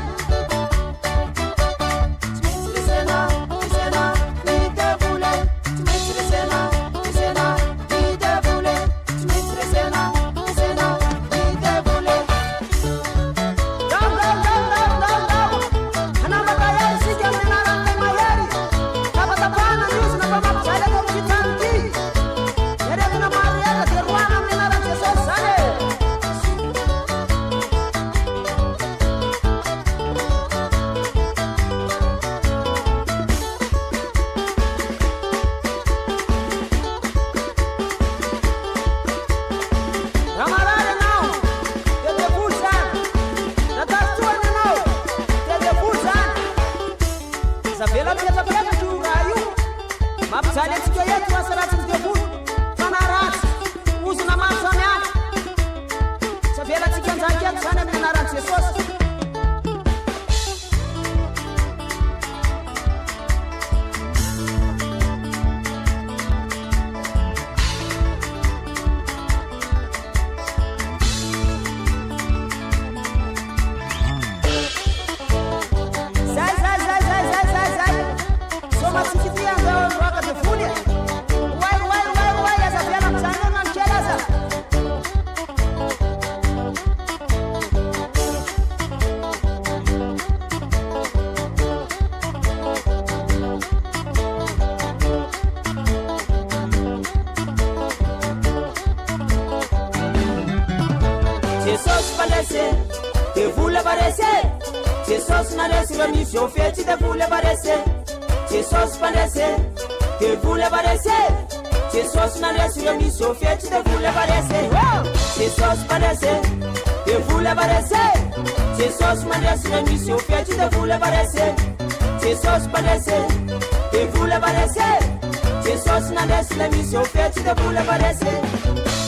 Tsy maintsy resena, resena ny devoly e. Tsy maintsy resena, resena ny devoly e. Tsy maintsy resena, resena ny devoly e. Ndao ndao ndao ndao ndao ndao. Hanambaka hery isika amin'ny anaran'ilay mahery. Tapatapahana ny ozona fa mampijaly eto amin'ity trano ity. Ny aretina maro rehetra dia roahina amin'ny anaran'i Jesosy izany e. Raha marary ianao dia devoly izany. Raha tafintohina ianao dia devoly izany. Aza avela mipetrapetraka io raha io. Mampijaly antsika eto asa ratsin'ny devoly, fanahy ratsy, ozona maro samihafa. Tsy avelantsika hanjaka eto izany amin'ny anaran'i Jesosy. Zay zay zay zay zay zay zay. Somatsika ity andao androaka devoly e. Roay roay roay roay aza avela mijanona eo na ny kely aza. Jesosy mpandresy e, devoly efa resy e. Jesosy nandresy ireo misy eo fetsy devoly efa resy e. Jesosy mpandresy e, devoly efa resy e. Jesosy nandresy ireo misy eo fetsy devoly efa resy e. Oh! Jesosy mpandresy e, devoly efa resy e. Jesosy mandresy ireo misy eo fetsy devoly efa resy e. Jesosy mpandresy e, devoly efa resy e. Jesosy nandresy ilay misy eo fetsy devoly efa resy e.